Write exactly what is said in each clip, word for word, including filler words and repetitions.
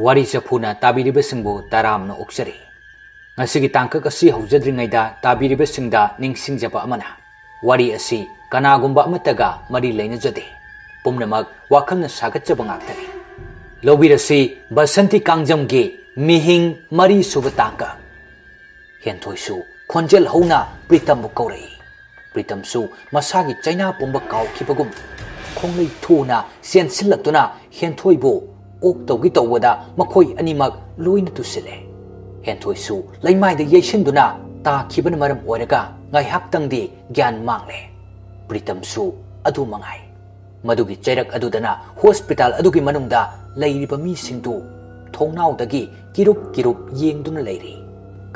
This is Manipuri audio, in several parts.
ꯋꯥꯔꯤ ꯆꯐꯨꯅ ꯇꯥꯕꯤꯔꯤꯕꯁꯤꯡꯕꯨ ꯇꯔꯥꯝꯅ ꯑꯣꯛꯆꯔꯤ꯫ ꯉꯁꯤꯒꯤ ꯇꯥꯡꯀꯛ ꯑꯁꯤ ꯍꯧꯖꯗ꯭ꯔꯤꯉꯩꯗ ꯇꯥꯕꯤꯔꯤꯕꯁꯤꯡꯗ ꯅꯤꯡꯁꯤꯡꯖꯕ ꯑꯃꯅ, ꯋꯥꯔꯤ ꯑꯁꯤ ꯀꯅꯥꯒꯨꯝꯕ ꯑꯃꯠꯇꯒ ꯃꯔꯤ ꯂꯩꯅꯖꯗꯦ꯫ ꯄꯨꯝꯅꯃꯛ ꯋꯥꯈꯜꯅ ꯁꯥꯒꯠꯆꯕ ꯉꯥꯛꯇꯅꯤ꯫ ꯂꯧꯕꯤꯔꯁꯤ ꯕꯁꯟꯇꯤ ꯀꯥꯡꯖꯝꯒꯤ ꯃꯤꯍꯤꯡ ꯃꯔꯤ ꯁꯨꯕ ꯇꯥꯡꯀꯛ꯫ ꯍꯦꯟꯊꯣꯏꯁꯨ ꯈꯣꯟꯖꯦꯜ ꯍꯧꯅ ꯄ꯭ꯔꯤꯇꯝꯕꯨ ꯀꯧꯔꯛꯏ꯫ ꯄ꯭ꯔꯤꯇꯝꯁꯨ ꯃꯁꯥꯒꯤ ꯆꯩꯅꯥ ꯄꯨꯝꯕ ꯀꯥꯎꯈꯤꯕꯒꯨꯝ ꯈꯣꯡꯂꯩ ꯊꯨꯅ ꯆꯦꯟꯁꯤꯜꯂꯛꯇꯨꯅ ꯍꯦꯟꯊꯣꯏꯕꯨ ꯑꯣꯛ ꯇꯧꯒꯦ ꯇꯧꯕꯗ ꯃꯈꯣꯏ ꯑꯅꯤꯃꯛ ꯂꯣꯏꯅ ꯇꯨꯁꯤꯜꯂꯦ꯫ ꯍꯦꯟꯊꯣꯏꯁꯨ ꯂꯩꯃꯥꯏꯗ ꯌꯩꯁꯤꯟꯗꯨꯅ ꯇꯥꯈꯤꯕꯅ ꯃꯔꯝ ꯑꯣꯏꯔꯒ ꯉꯥꯏꯍꯥꯛꯇꯪꯗꯤ ꯒ꯭ꯌꯥꯟ ꯃꯥꯡꯂꯦ꯫ ꯄ꯭ꯔꯤꯇꯝꯁꯨ ꯑꯗꯨ ꯃꯉꯥꯏ꯫ ꯃꯗꯨꯒꯤ ꯆꯩꯔꯛ ꯑꯗꯨꯗꯅ ꯍꯣꯁꯄꯤꯇꯥꯜ ꯑꯗꯨꯒꯤ ꯃꯅꯨꯡꯗ ꯂꯩꯔꯤꯕ ꯃꯤꯁꯤꯡꯗꯨ ꯊꯣꯡꯅꯥꯎꯗꯒꯤ ꯀꯤꯔꯨꯞ ꯀꯤꯔꯨꯞ ꯌꯦꯡꯗꯨꯅ ꯂꯩꯔꯤ꯫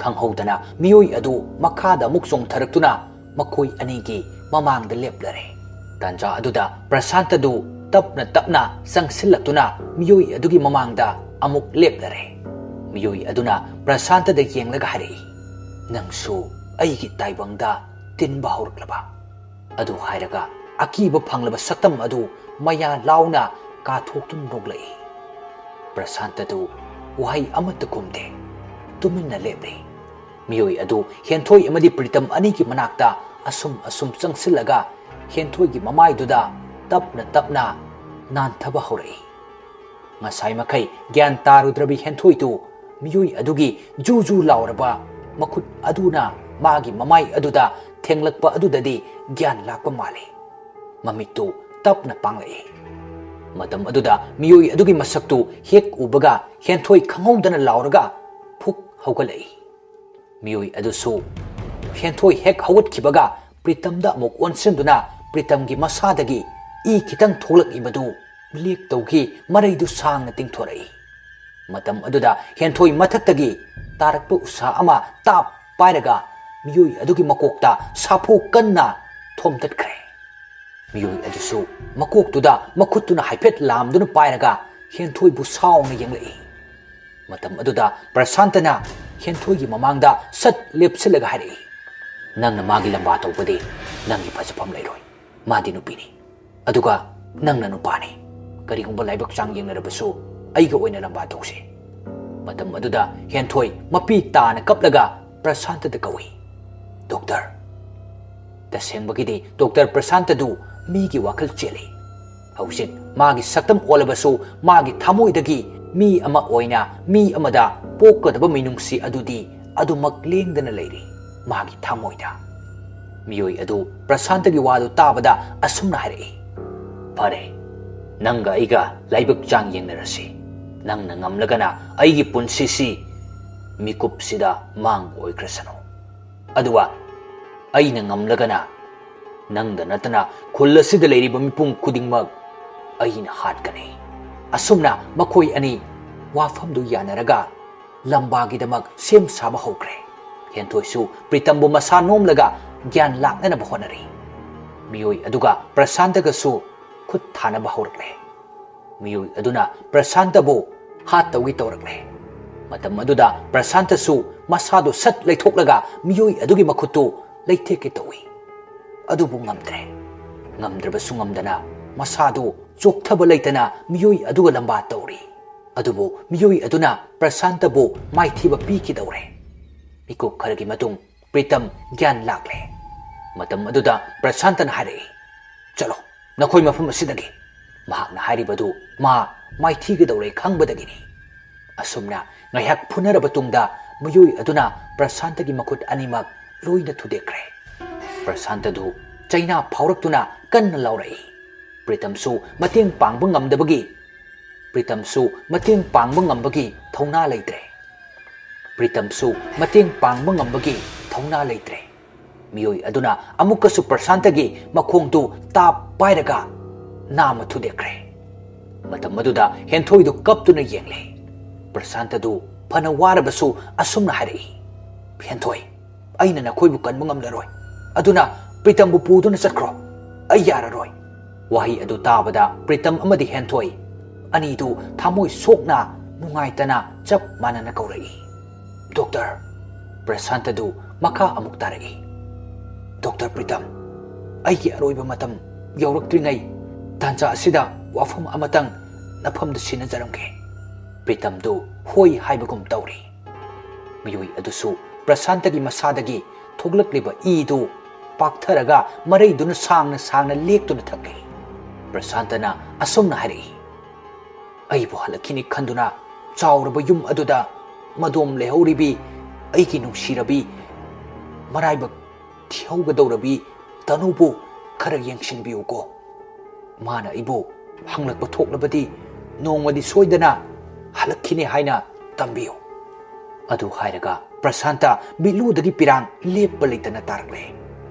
ꯈꯪꯍꯧꯗꯅ ꯃꯤꯑꯣꯏ ꯑꯗꯨ ꯃꯈꯥꯗ ꯑꯃꯨꯛ ꯆꯣꯡꯊꯔꯛꯇꯨꯅ ꯃꯈꯣꯏ ꯑꯅꯤꯒꯤ ꯃꯃꯥꯡꯗ ꯂꯦꯞꯂꯔꯦ꯫ ꯇꯥꯟꯖꯥ ꯑꯗꯨꯗ ꯄ꯭ꯔꯁꯥꯟꯇꯗꯨ ꯇꯞꯅ ꯇꯞꯅ ꯆꯪꯁꯤꯜꯂꯛꯇꯨꯅ ꯃꯤꯑꯣꯏ ꯑꯗꯨꯒꯤ ꯃꯃꯥꯡꯗ ꯑꯃꯨꯛ ꯂꯦꯞꯂꯔꯦ꯫ ꯃꯤꯑꯣꯏ ꯑꯗꯨꯅ ꯄ꯭ꯔꯁꯥꯟꯇꯗ ꯌꯦꯡꯂꯒ ꯍꯥꯏꯔꯛꯏ, "ꯅꯪꯁꯨ ꯑꯩꯒꯤ ꯇꯥꯏꯕꯪꯗ ꯇꯤꯟꯕ ꯍꯧꯔꯛꯂꯕ?" ꯑꯗꯨ ꯍꯥꯏꯔꯒ ꯑꯀꯤꯕ ꯐꯪꯂꯕ ꯁꯛꯇꯝ ꯑꯗꯨ ꯃꯌꯥ ꯂꯥꯎꯅ ꯀꯥꯊꯣꯛꯇꯨꯅ ꯅꯣꯛꯂꯛꯏ꯫ ꯄ꯭ꯔꯁꯥꯟꯇꯗꯨ ꯋꯥꯍꯩ ꯑꯃꯠꯇ ꯈꯨꯝꯗꯦ, ꯇꯨꯃꯤꯟꯅ ꯂꯦꯞꯂꯤ꯫ ꯃꯤꯑꯣꯏ ꯑꯗꯨ ꯍꯦꯟꯊꯣꯏ ꯑꯃꯗꯤ ꯄ꯭ꯔꯤꯇꯝ ꯑꯅꯤꯒꯤ ꯃꯅꯥꯛꯇ ꯑꯁꯨꯝ ꯑꯁꯨꯝ ꯆꯪꯁꯤꯜꯂꯒ ꯍꯦꯟꯊꯣꯏꯒꯤ ꯃꯃꯥꯏꯗꯨꯗ ꯇꯞꯅ ꯇꯞꯅ ꯅꯥꯟꯊꯕ ꯍꯧꯔꯛꯏ꯫ ꯉꯁꯥꯏ ꯃꯈꯩ ꯒ꯭ꯌꯥꯟ ꯇꯥꯔꯨꯗ꯭ꯔꯕꯤ ꯍꯦꯟꯊꯣꯏꯗꯨ ꯃꯤꯑꯣꯏ ꯑꯗꯨꯒꯤ ꯖꯨ ꯖꯨ ꯂꯥꯎꯔꯕ ꯃꯈꯨꯠ ꯑꯗꯨꯅ ꯃꯥꯒꯤ ꯃꯃꯥꯏ ꯑꯗꯨꯗ ꯊꯦꯡꯂꯛꯄ ꯑꯗꯨꯗꯗꯤ ꯒ꯭ꯌꯥꯟ ꯂꯥꯛꯄ ꯃꯥꯜꯂꯤ꯫ ꯃꯃꯤꯠꯇꯨ ꯇꯞꯅ ꯄꯥꯡꯂꯛꯏ꯫ ꯃꯇꯝ ꯑꯗꯨꯗ ꯃꯤꯑꯣꯏ ꯑꯗꯨꯒꯤ ꯃꯁꯛꯇꯨ ꯍꯦꯛ ꯎꯕꯒ ꯍꯦꯟꯊꯣꯏ ꯈꯪꯍꯧꯗꯅ ꯂꯥꯎꯔꯒ ꯐꯨꯛ ꯍꯧꯒꯠꯂꯛꯏ꯫ ꯃꯤꯑꯣꯏ ꯑꯗꯨꯁꯨ ꯍꯦꯟꯊꯣꯏ ꯍꯦꯛ ꯍꯧꯒꯠꯈꯤꯕꯒ ꯄ꯭ꯔꯤꯇꯝꯗ ꯑꯃꯨꯛ ꯑꯣꯟꯁꯤꯟꯗꯨꯅ ꯄ꯭ꯔꯤꯇꯝꯒꯤ ꯃꯁꯥꯗꯒꯤ ꯏ ꯈꯤꯇꯪ ꯊꯣꯛꯂꯛꯏꯕꯗꯨ ꯕ꯭ꯂꯦꯛ ꯇꯧꯈꯤ, ꯃꯔꯩꯗꯨ ꯁꯥꯡꯅ ꯇꯤꯡꯊꯣꯔꯛꯏ꯫ ꯃꯇꯝ ꯑꯗꯨꯗ ꯍꯦꯟꯊꯣꯏ ꯃꯊꯛꯇꯒꯤ ꯇꯥꯔꯛꯄ ꯎꯁꯥ ꯑꯃ ꯇꯥꯞ ꯄꯥꯏꯔꯒ ꯃꯤꯑꯣꯏ ꯑꯗꯨꯒꯤ ꯃꯀꯣꯛꯇ ꯁꯥꯐꯨ ꯀꯟꯅ ꯊꯣꯝꯇꯠꯈ꯭ꯔꯦ꯫ ꯃꯤꯑꯣꯏ ꯑꯗꯨꯁꯨ ꯃꯀꯣꯛꯇꯨꯗ ꯃꯈꯨꯠꯇꯨꯅ ꯍꯥꯏꯐꯦꯠ ꯂꯥꯝꯗꯨꯅ ꯄꯥꯏꯔꯒ ꯍꯦꯟꯊꯣꯏꯕꯨ ꯁꯥꯎꯅ ꯌꯦꯡꯂꯛꯏ꯫ ꯃꯇꯝ ꯑꯗꯨꯗ ꯄ꯭ꯔꯁꯥꯟꯇꯅ ꯍꯦꯟꯊꯣꯏꯒꯤ ꯃꯃꯥꯡꯗ ꯁꯠ ꯂꯦꯞꯁꯤꯜꯂꯒ ꯍꯥꯏꯔꯛꯏ, "ꯅꯪꯅ ꯃꯥꯒꯤ ꯂꯝꯕꯥ ꯇꯧꯕꯗꯤ ꯅꯪꯒꯤ ꯐꯖꯐꯝ ꯂꯩꯔꯣꯏ꯫ ꯃꯥꯗꯤ ꯅꯨꯄꯤꯅꯤ꯫ ꯑꯗꯨꯒ ꯅꯪꯅ ꯅꯨꯄꯥꯅꯤ꯫ ꯀꯔꯤꯒꯨꯝꯕ ꯂꯥꯏꯕꯛ ꯆꯥꯡ ꯌꯦꯡꯅꯔꯕꯁꯨ ꯑꯩꯒ ꯑꯣꯏꯅ ꯂꯝꯕꯥ ꯇꯧꯁꯤ꯫ ꯃꯇꯝ ꯑꯗꯨꯗ ꯍꯦꯟꯊꯣꯏ ꯃꯄꯤ ꯇꯥꯅ ꯀꯞꯂꯒ ꯄ꯭ꯔꯁꯥꯟꯇꯗ ꯀꯧꯏ, "ꯗꯣꯛꯇꯔ!" ꯇꯁꯦꯡꯕꯒꯤꯗꯤ ꯗꯣꯛꯇꯔ ꯄ꯭ꯔꯁꯥꯟꯇꯗꯨ ꯃꯤꯒꯤ ꯋꯥꯈꯜ ꯆꯦꯜꯂꯤ꯫ ꯍꯧꯖꯤꯛ ꯃꯥꯒꯤ ꯁꯛꯇꯝ ꯑꯣꯜꯂꯕꯁꯨ ꯃꯥꯒꯤ ꯊꯃꯣꯏꯗꯒꯤ ꯃꯤ ꯑꯃ ꯑꯣꯏꯅ ꯃꯤ ꯑꯃꯗ ꯄꯣꯛꯀꯗꯕ ꯃꯤꯅꯨꯡꯁꯤ ꯑꯗꯨꯗꯤ ꯑꯗꯨꯃꯛ ꯂꯦꯡꯗꯅ ꯂꯩꯔꯤ ꯃꯥꯒꯤ ꯊꯃꯣꯏꯗ꯫ ꯃꯤꯑꯣꯏ ꯑꯗꯨ ꯄ꯭ꯔꯁꯥꯟꯇꯒꯤ ꯋꯥꯗꯨ ꯇꯥꯕꯗ ꯑꯁꯨꯝꯅ ꯍꯥꯏꯔꯛꯏ, "ꯐꯔꯦ, ꯅꯪꯒ ꯑꯩꯒ ꯂꯥꯏꯕꯛ ꯆꯥꯡ ꯌꯦꯡꯅꯔꯁꯤ꯫ ꯅꯪꯅ ꯉꯝꯂꯒꯅ ꯑꯩꯒꯤ ꯄꯨꯟꯁꯤꯁꯤ ꯃꯤꯀꯨꯞꯁꯤꯗ ꯃꯥꯡꯕ ꯑꯣꯏꯈ꯭ꯔꯁꯅꯨ꯫ ꯑꯗꯨꯒ ꯑꯩꯅ ꯉꯝꯂꯒꯅ ꯅꯪꯗ ꯅꯠꯇꯅ ꯈꯨꯜ ꯑꯁꯤꯗ ꯂꯩꯔꯤꯕ ꯃꯤꯄꯨꯝ ꯈꯨꯗꯤꯡꯃꯛ ꯑꯩꯅ ꯍꯥꯠꯀꯅꯤ꯫" ꯑꯁꯨꯝꯅ ꯃꯈꯣꯏ ꯑꯅꯤ ꯋꯥꯐꯝꯗꯨ ꯌꯥꯅꯔꯒ ꯂꯝꯕꯥꯒꯤꯗꯃꯛ ꯁꯦꯝ ꯁꯥꯕ ꯍꯧꯈ꯭ꯔꯦ꯫ ꯍꯦꯟꯊꯣꯏꯁꯨ ꯄ꯭ꯔꯤꯇꯝꯕꯨ ꯃꯁꯥ ꯅꯣꯝꯂꯒ ꯒ꯭ꯌꯥꯟ ꯂꯥꯛꯅꯅꯕ ꯍꯣꯠꯅꯔꯤ꯫ ꯃꯤꯑꯣꯏ ꯑꯗꯨꯒ ꯄ꯭ꯔꯁꯥꯟꯇꯒꯁꯨ ꯈꯨꯠ ꯊꯥꯅꯕ ꯍꯧꯔꯛꯂꯦ꯫ ꯃꯤꯑꯣꯏ ꯑꯗꯨꯅ ꯄ꯭ꯔꯁꯥꯟꯇꯕꯨ ꯍꯥꯠꯇꯧꯒꯤ ꯇꯧꯔꯛꯂꯦ꯫ ꯃꯇꯝ ꯑꯗꯨꯗ ꯄ꯭ꯔꯁꯥꯟꯇꯁꯨ ꯃꯁꯥꯗꯨ ꯁꯠ ꯂꯩꯊꯣꯛꯂꯒ ꯃꯤꯑꯣꯏ ꯑꯗꯨꯒꯤ ꯃꯈꯨꯠꯇꯨ ꯂꯩꯊꯦꯛꯀꯦ ꯇꯧꯏ꯫ ꯑꯗꯨꯕꯨ ꯉꯝꯗ꯭ꯔꯦ꯫ ꯉꯝꯗ꯭ꯔꯕꯁꯨ ꯉꯝꯗꯅ ꯃꯁꯥꯗꯨ ꯆꯣꯛꯊꯕ ꯂꯩꯇꯅ ꯃꯤꯑꯣꯏ ꯑꯗꯨꯒ ꯂꯝꯕꯥ ꯇꯧꯔꯤ꯫ ꯑꯗꯨꯕꯨ ꯃꯤꯑꯣꯏ ꯑꯗꯨꯅ ꯄ꯭ꯔꯁꯥꯟꯇꯕꯨ ꯃꯥꯏꯊꯤꯕ ꯄꯤꯈꯤꯗꯧꯔꯦ꯫ ꯃꯤꯀꯨꯞ ꯈꯔꯒꯤ ꯃꯇꯨꯡ ꯄ꯭ꯔꯤꯇꯝ ꯒ꯭ꯌꯥꯟ ꯂꯥꯛꯂꯦ꯫ ꯃꯇꯝ ꯑꯗꯨꯗ ꯄ꯭ꯔꯁꯥꯟꯇꯅ ꯍꯥꯏꯔꯛꯏ, "ꯆꯠꯂꯣ, ꯅꯈꯣꯏ ꯃꯐꯝ ꯑꯁꯤꯗꯒꯤ꯫" ꯃꯍꯥꯛꯅ ꯍꯥꯏꯔꯤꯕꯗꯨ ꯃꯥ ꯃꯥꯏꯊꯤꯒꯗꯧꯔꯦ ꯈꯪꯕꯗꯒꯤꯅꯤ꯫ ꯑꯁꯨꯝꯅ ꯉꯥꯏꯍꯥꯛ ꯐꯨꯅꯔꯕ ꯇꯨꯡꯗ ꯃꯤꯑꯣꯏ ꯑꯗꯨꯅ ꯄ꯭ꯔꯁꯥꯟꯇꯒꯤ ꯃꯈꯨꯠ ꯑꯅꯤꯃꯛ ꯂꯣꯏꯅ ꯊꯨꯗꯦꯛꯈ꯭ꯔꯦ꯫ ꯄ꯭ꯔꯁꯥꯟꯇꯗꯨ ꯆꯩꯅꯥ ꯐꯥꯎꯔꯛꯇꯨꯅ ꯀꯟꯅ ꯂꯥꯎꯔꯛꯏ꯫ ꯄ꯭ꯔꯤꯇꯝꯁꯨ ꯃꯇꯦꯡ ꯄꯥꯡꯕ ꯉꯝꯗꯕꯒꯤ, ꯄ꯭ꯔꯤꯇꯝꯁꯨ ꯃꯇꯦꯡ ꯄꯥꯡꯕ ꯉꯝꯕꯒꯤ ꯊꯧꯅꯥ ꯂꯩꯇ꯭ꯔꯦ꯫ ꯄ꯭ꯔꯤꯇꯝꯁꯨ ꯃꯇꯦꯡ ꯄꯥꯡꯕ ꯉꯝꯕꯒꯤ ꯊꯧꯅꯥ ꯂꯩꯇ꯭ꯔꯦ꯫ ꯃꯤꯑꯣꯏ ꯑꯗꯨꯅ ꯑꯃꯨꯛꯀꯁꯨ ꯄ꯭ꯔꯁꯥꯟꯇꯒꯤ ꯃꯈꯣꯡꯗꯨ ꯇꯥꯞ ꯄꯥꯏꯔꯒ ꯅꯥꯝꯃ ꯊꯨꯗꯦꯛꯈ꯭ꯔꯦ꯫ ꯃꯇꯝ ꯑꯗꯨꯗ ꯍꯦꯟꯊꯣꯏꯗꯨ ꯀꯞꯇꯨꯅ ꯌꯦꯡꯂꯦ꯫ ꯄ꯭ꯔꯁꯥꯟꯇꯗꯨ ꯐꯅ ꯋꯥꯔꯕꯁꯨ ꯑꯁꯨꯝꯅ ꯍꯥꯏꯔꯛꯏ, "ꯍꯦꯟꯊꯣꯏ, ꯑꯩꯅ ꯅꯈꯣꯏꯕꯨ ꯀꯟꯕ ꯉꯝꯂꯔꯣꯏ꯫ ꯑꯗꯨꯅ ꯄ꯭ꯔꯤꯇꯝꯕꯨ ꯄꯨꯗꯨꯅ ꯆꯠꯈ꯭ꯔꯣ꯫ ꯑꯩ ꯌꯥꯔꯔꯣꯏ꯫" ꯋꯥꯍꯩ ꯑꯗꯨ ꯇꯥꯕꯗ ꯄ꯭ꯔꯤꯇꯝ ꯑꯃꯗꯤ ꯍꯦꯟꯊꯣꯏ ꯑꯅꯤꯗꯨ ꯊꯃꯣꯏ ꯁꯣꯛꯅ ꯅꯨꯡꯉꯥꯏꯇꯅ ꯆꯞ ꯃꯥꯟꯅꯅ ꯀꯧꯔꯛꯏ, "ꯗꯣꯛꯇꯔ!" ꯄ꯭ꯔꯁꯥꯟꯇꯗꯨ ꯃꯈꯥ ꯑꯃꯨꯛ ꯇꯥꯔꯛꯏ, "ꯗꯣꯛꯇꯔ ꯄ꯭ꯔꯤꯇꯝ, ꯑꯩꯒꯤ ꯑꯔꯣꯏꯕ ꯃꯇꯝ ꯌꯧꯔꯛꯇ꯭ꯔꯤꯉꯩ ꯇꯥꯟꯖꯥ ꯑꯁꯤꯗ ꯋꯥꯐꯝ ꯑꯃꯇꯪ ꯅꯐꯝꯗ ꯁꯤꯟꯅꯖꯔꯝꯒꯦ꯫ ꯄ꯭ꯔꯤꯇꯝꯗꯨ ꯍꯣꯏ ꯍꯥꯏꯕꯒꯨꯝ ꯇꯧꯔꯤ꯫ ꯃꯤꯑꯣꯏ ꯑꯗꯨꯁꯨ ꯄ꯭ꯔꯁꯥꯟꯇꯒꯤ ꯃꯁꯥꯗꯒꯤ ꯊꯣꯛꯂꯛꯂꯤꯕ ꯏꯗꯨ ꯄꯥꯛꯊꯔꯒ ꯃꯔꯩꯗꯨꯅ ꯁꯥꯡꯅ ꯁꯥꯡꯅ ꯂꯦꯛꯇꯨꯅ ꯊꯛꯂꯤ꯫ ꯄ꯭ꯔꯁꯥꯟꯇꯅ ꯑꯁꯨꯝꯅ ꯍꯥꯏꯔꯛꯏ, "ꯑꯩꯕꯨ ꯍꯜꯂꯛꯈꯤꯅꯤ ꯈꯟꯗꯨꯅ ꯆꯥꯎꯔꯕ ꯌꯨꯝ ꯑꯗꯨꯗ ꯃꯗꯣꯝ ꯂꯩꯍꯧꯔꯤꯕꯤ ꯑꯩꯒꯤ ꯅꯨꯡꯁꯤꯔꯕꯤ ꯃꯔꯥꯏꯕꯛ ꯊꯤꯍꯧꯒꯗꯧꯔꯕꯤ ꯇꯅꯨꯕꯨ ꯈꯔ ꯌꯦꯡꯁꯤꯟꯕꯤꯌꯨꯀꯣ꯫ ꯃꯥꯅ ꯑꯩꯕꯨ ꯍꯪꯂꯛꯄ ꯊꯣꯛꯂꯕꯗꯤ ꯅꯣꯡꯃꯗꯤ ꯁꯣꯏꯗꯅ ꯍꯜꯂꯛꯈꯤꯅꯤ ꯍꯥꯏꯅ ꯇꯝꯕꯤꯌꯨ꯫" ꯑꯗꯨ ꯍꯥꯏꯔꯒ ꯄ꯭ꯔꯁꯥꯟꯇ ꯃꯤꯠꯂꯨꯗꯒꯤ ꯄꯤꯔꯥꯡ ꯂꯦꯞꯄ ꯂꯩꯇꯅ ꯇꯥꯔꯛꯂꯦ꯫